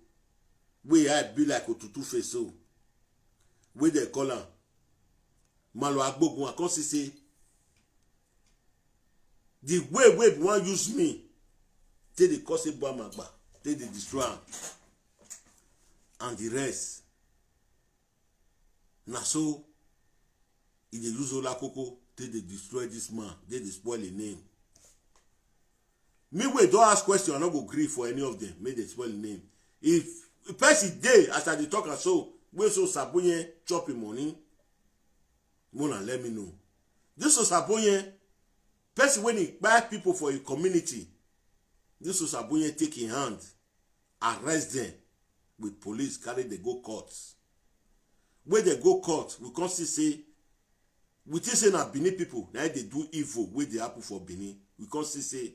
wey eye be like otutu face so, wey dem call am Malo Agbogun. I come see say The way wey be wan use me, take dey cause Ibom Agba, take dey destroy am, and the rest. Na so e dey use Olakoko take dey destroy this man, take dey spoil im name. Me wey don ask question, I no go gree for any of them make dem spoil im name. If person dey, as I dey talk am so, wey so Osabonye chop im money, una let me know. This Osabonye, person wey dey kpai people for im community, this Osabonye take im hand, arrest them with police, carry dem go court. Wey dem go court, we come see say, we think say na Benin people na dey do evil wey dey happen for Benin. We come see say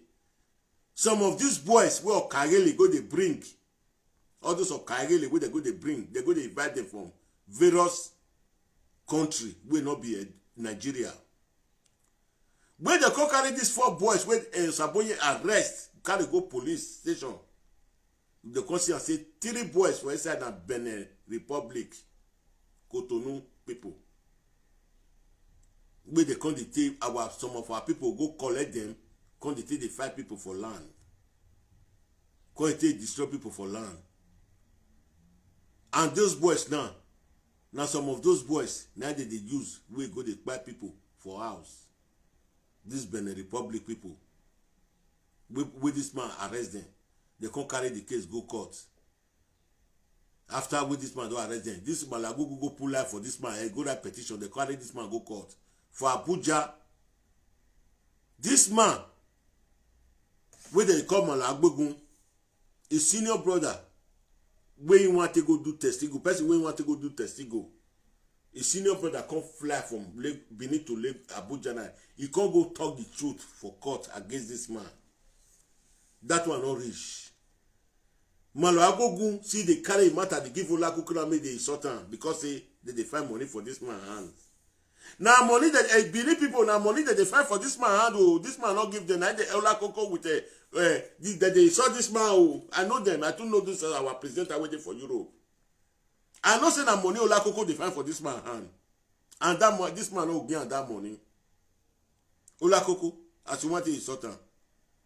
some of these boys wey Okayele go dey bring, all those Okayele wey dem go dey bring, dem go dey invite them from various country wey no be, eh, Nigeria. Wey dem come carry these four boys wey, eh, Osabonye arrest, carry go police station. Dem come see am say three boys for inside na Benin Republic, Cotonou people. Wey dem come dey take our, some of our people go collect them, come dey take dey fight people for land, come dey take destroy people for land. And those boys now, na some of those boys na dem dey use wey go dey kpai people for house. This Benin Republic people, wey, wey this man arrest them, dem come carry the case go court. After wey this man don arrest them, this Malam Agogo go put life for this man head, go write petition, dem carry this man go court for Abuja. This man wey dem dey call Malam Agogo, im senior brother wey im wan take go do Testigo, person wey im wan take go do Testigo, im senior brother come fly from Lake, Benin to Lake Abuja now. He come go talk the truth for court against this man. That one no reach. Malam Agogo still dey carry im matter dey give Olakoko now make dem insult am because say dem dey find money for this man hand. Na money that, eh, Benin people, na money that dem find for this man hand o. This man no give them. Na the Olakoko with, eh, eh, the, that dem insult this man o. I know them. I too know this, uh, our presenter wey dey for Europe. I know say na money Olakoko dey find for this man hand. And that mo-, this man no give am that money. Olakoko, as you want to insult am,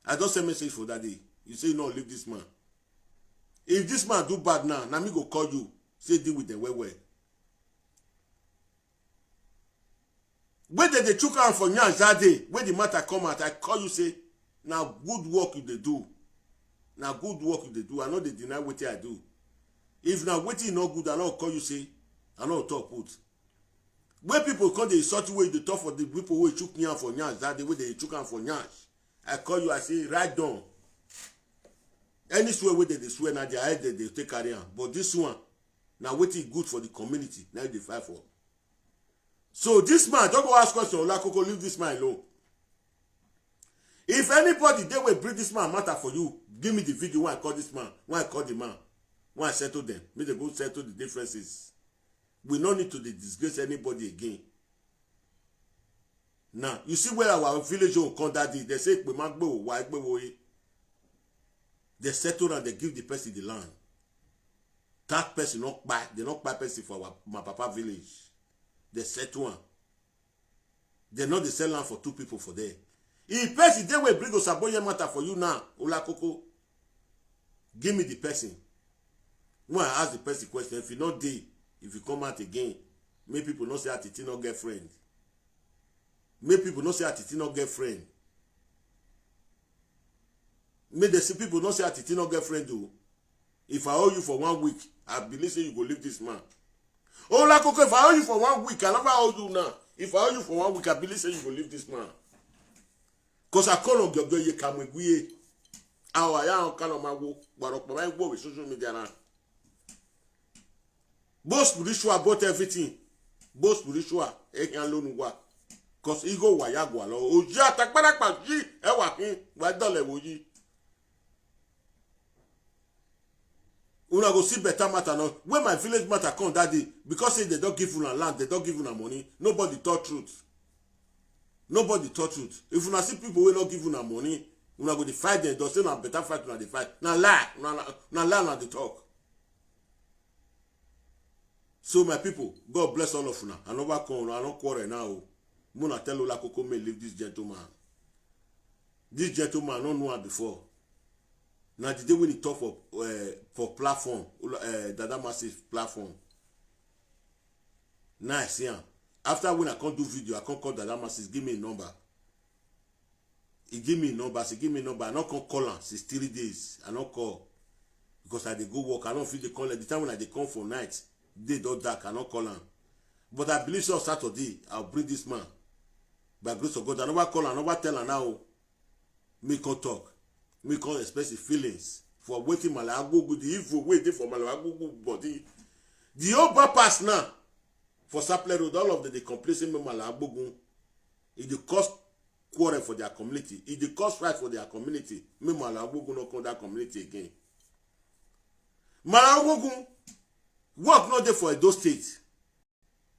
I don send message for that day. You say no, leave this man. If this man do bad now, na me go call you. Say deal with them well well. Wey dem dey chook am for nyash that day, wey the matter come out, I call you say, na good work you dey do. Na good work you dey do. I no dey deny wetin I do. If na wetin no good, I no call you say, I no talk put. Wey people come dey insult you, wey you dey talk for the people wey chook nyash for nyash that day, wey dem dey chook am for nyash. I call you, I say, write down. Any swear wey dem dey swear, na their head dem dey take carry am. But this one, na wetin good for the community, na im dey fight for. So this man, don't go ask question, Olakoko, leave this man alone. If anybody dey wey bring this man matter for you, give me the video wey I call this man, wey I call the man, wey I settle them. Make dem go settle the differences. We no need to dey disgrace anybody again. Now, you see where our village own come that day, dem say, "Ekpe ma gbe o, wa egbe wo e." Dem settle am, dem give the person the land. That person no kpai, dem no kpai person for our, my papa village. Dem settle am. Dem no dey sell land for two people for there. If person dey wey bring Osabonye matter for you now, Olakoko, give me the person. When I ask the person question, if e no dey, if e come out again, make people no say Atiti no get friend. Make people no say Atiti no get friend. Make dem see people no say Atiti no get friend o. If I owe you for one week, I believe say you go leave this man. Olakoko, if I owe you for one week, I never owe you now. If I owe you for one week, I believe say you go leave this man. 'Cause I call on Gyogyo ye kamwe gwiye. Awa ya on kano ma wo, waro pa ma wo we social media na. Both spiritual, both everything. Both spiritual, eh, yan lonu wa. 'Cause ego wa ya gwa lo. Oji atakpara pa ji, e wa hin, wa dole wo yi. Una go see better matter now. When my village matter come that day, because say dem don give una land, dem don give una money, nobody talk truth. Nobody talk truth. If una see people wey no give una money, una go dey fight dem. Dem say na better fight una dey fight. Na lie, na, na, na lie una dey talk. So my people, God bless all of una. I never come, I no quarrel now o. Make una tell Olakoko make e leave this gentleman. This gentleman, I no know am before. Na the day when he talk for, eh, for platform, eh, Dada Massive platform, na I see am. After when I come do video, I come call Dada Massive, give me a number. He give me a number, he give me a number. I no come call am since three days. I no call because I dey go work. I no fit dey call am. The time when I dey come for night, day don dark, I no call am. But I believe say on Saturday, I'll bring this man. By grace of God, I never call am, I never tell am now. Make come talk, make come express his feelings for wetin Malawi Agbogu, the evil wey dey for Malawi Agbogu body. The whole bypass now for Sapele Road, all of them dey complain say make Malawi Agbogu, e dey cause quarrel for their community, e dey cause fight for their community. Make Malawi Agbogu no come that community again. Malawi Agbogu, work no dey for Edo State.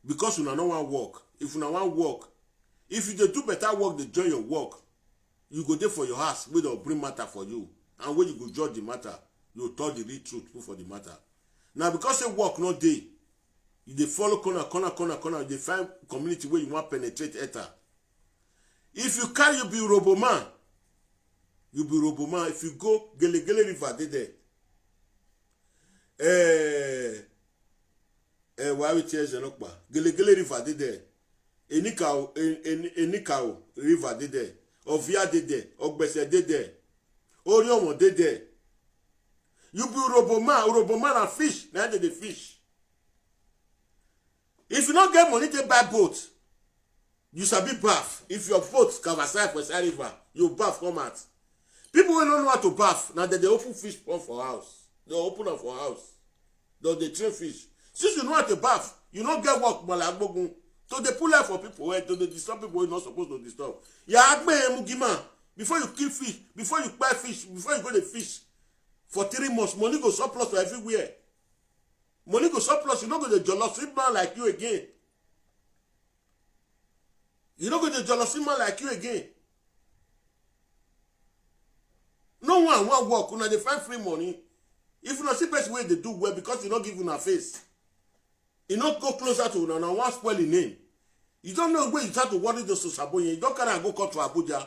Because una no wan work. If una wan work, if you dey do better work, dey join your work, you go dey for your house, wey dem bring matter for you, and when you go judge the matter, you go talk the real truth put for the matter. Na because say work no dey, you dey follow corner, corner, corner, corner, you dey find community wey you wan penetrate enter. If you carry, you be robo man, you be robo man. If you go, Gelegele River dey there. Eh, eh, why we tear Zenokpa? Gelegele River dey there. Enikau, En-, En-, Enikau River dey there. Ovia dey there. Ogbese dey there. Oriomo dey there. You be robo man, robo man and fish, na dem dey fish. If you no get money to buy boat, you sabi baff. If your boat capsize for inside river, you baff come out. People wey no know how to baff, na dem dey open fish pond for house. Dem open am for house. Dem dey train fish. Since you know how to baff, you no get work, Malawi Agbogu. To dey pull life for people, wey to dey disturb people wey no suppose to disturb. Ya agbe emugima. Before you kill fish, before you buy fish, before you go dey fish for three months, money go surplus for everywhere. Money go surplus, you no go dey jollof man like you again. You no go dey jollof man like you again. No one wan work, una dey find free money. If una see person wey dey do well because e no give una face, e no go closer to una, una wan spoil im name. You don't know where you start to worry those Osaboye. You don carry am go court for Abuja.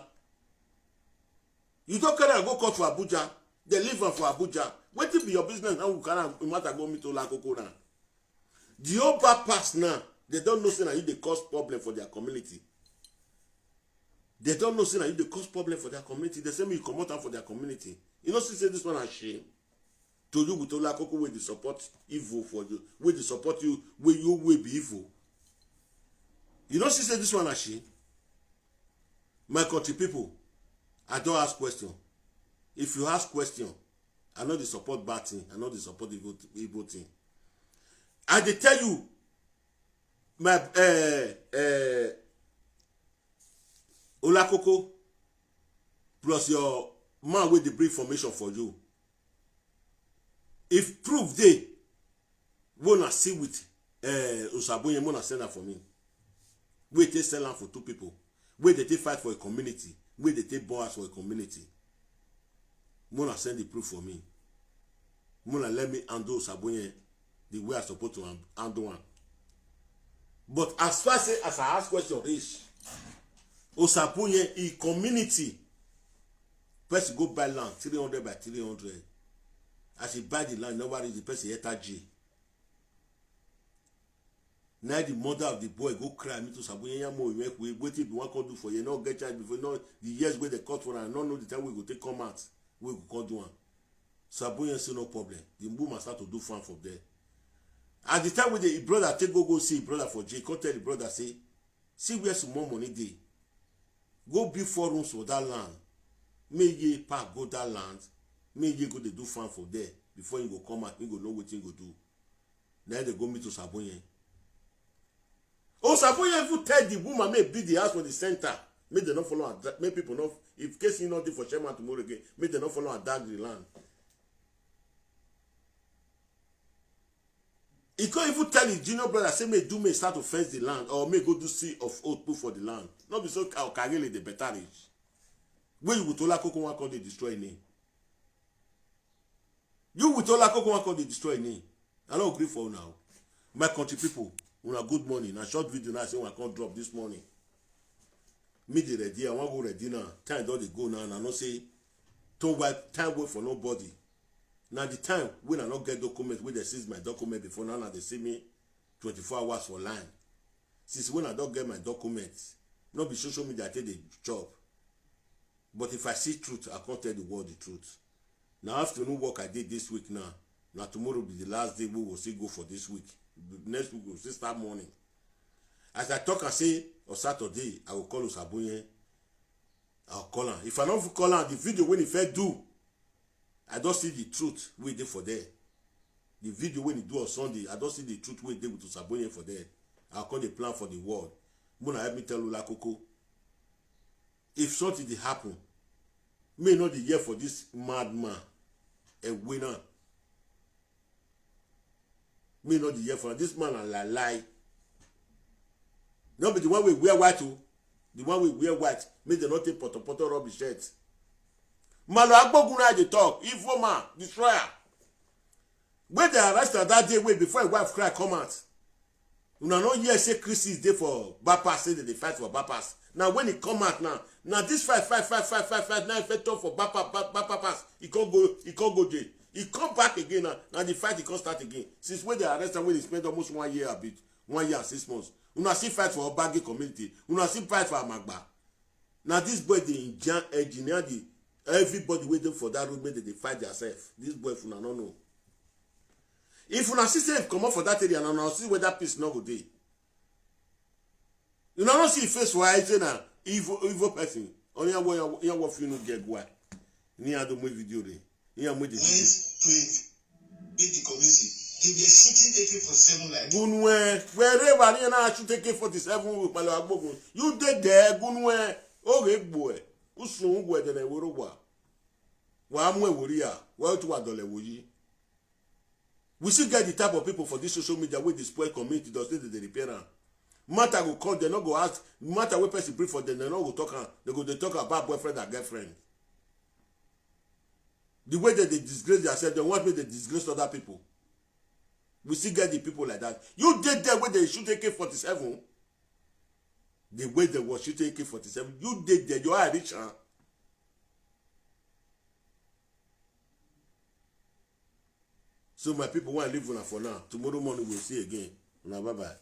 You don carry am go court for Abuja. Dem leave am for Abuja. Wetin be your business now? You carry am, matter go meet Olakoko now. The whole bad pass now, dem don know say na you dey cause problem for their community. Dem don know say na you dey cause problem for their community. Dem say make you comot am for their community. You no see say this one na shame? To you with Olakoko wey dey support evil for you, wey dey support you, wey you wey be evil. You no see say this one na shame? My country people, I don ask question. If you ask question, I no dey support bad thing, I no dey support evil, evil thing. I dey tell you, my, eh, eh, Olakoko, plus your man wey dey bring information for you. If proof dey, wey una see with, eh, Osaboye, make una send am for me. Wey take sell am for two people, wey dey take fight for a community, wey dey take burn house for a community. Make una send the proof for me. Make una let me handle Osaboye the way I suppose to han-, handle am. But as far say, as I ask question reach, Osaboye, e community, person go buy land three hundred by three hundred. As he buy the land, nobody, the person enter jail. Now the mother of the boy go cry, me to Osaboye, ya mo, wetin be wan come do for you? No get child before, no, the years wey dem cut for am, no know the time wey go take come out, wey go come do am. Osaboye say no problem. The woman start to do farm for there. At the time wey the brother take go, go see brother for jail, come tell the brother say, see where small money dey. Go build four rooms for that land. Make you pack go that land. Make you go dey do farm for there. Before you go come out, you go know wetin you go do. Now they go meet Osaboye. Osaboye even tell the woman make build the house for the center. Make dem no follow am dra-, make people no, if case he no dey for chairman tomorrow again, make dem no follow am drag the land. He come even tell his junior brother say make do, make start to fence the land or make go do seal of oath put for the land. No be so Ka-, Okagele dey better reach. Wey you with Olakoko wan come dey destroy name. You with Olakoko wan come dey destroy name. I no gree for una o. My country people, una good morning. Na short video now say una come drop this morning. Me dey ready, I wan go ready now. Time don dey go now, and I know say to wipe time wait for nobody. Na the time when I no get document, wey dem seize my document before, now na dey see me twenty-four hours for line. Since when I don get my document, no be social media I take dey chop. But if I see truth, I come tell the world the truth. Na afternoon work I dey this week now. Na tomorrow be the last day wey we go still go for this week. Next week we go still start morning. As I talk, I say on Saturday I go call Osaboye. I go call am. If I no fit call am, the video wey he first do, I don see the truth wey dey for there. The video wey he do on Sunday, I don see the truth wey dey with Osaboye for there. I go come dey plan for the world. Mona help me tell Ola Koko. If something dey happen, me no dey hear for this madman. A winner. Me no dey hear for this man na lie lie. No be the one wey wear white o. The one wey wear white, make dem no take poto poto rub him shirt. Malo Agbogun na dey talk, evil man, destroyer. Wey dem arrest am that day wey before him wife cry come out. Una no hear say Christians dey for bypass, say dem dey fight for bypass. Na when he come out now, na this fight, fight, fight, fight, fight, fight, now he fit talk for bypass, bypass. He come go, he come go jail. He come back again now. Na the fight he come start again. Since when dem arrest am, when he spend almost one year a bit, one year and six months. Una still fight for Obage community. Una still fight for Amagba. Na this boy dey engineer the everybody wey dey for that road, make dem dey fight theirself. This boy, if una no know, if una see say if comot for that area, na una see whether peace no go dey. Una no see him face for eye say na evil, evil person. Only one, one fit no get why. Ni ado mo video re. Ni amo the video. Went to it. Beat the community. They were shooting A K forty-seven like Gunwe, wherever you now shoot A K forty-seven with Malo Agbogun. You dey there, Gunwe. Oge gboe. Usun gwe de na woro wa. Wa mu e wori ya. Wa tu wa dole woyi. We still get the type of people for this social media wey dey spoil community, does say they dey repair am. Matter go come, they no go ask. Matter wey person bring for them, they no go talk am. They go dey talk about boyfriend and girlfriend. The way that they disgrace themselves, they want me to disgrace other people. We still get the people like that. You dey there wey they shoot A K forty-seven. The way they was shoot A K forty-seven, you dey there, your eye reach am. So my people, wan leave una for now. Tomorrow morning we'll see again. Una bye bye.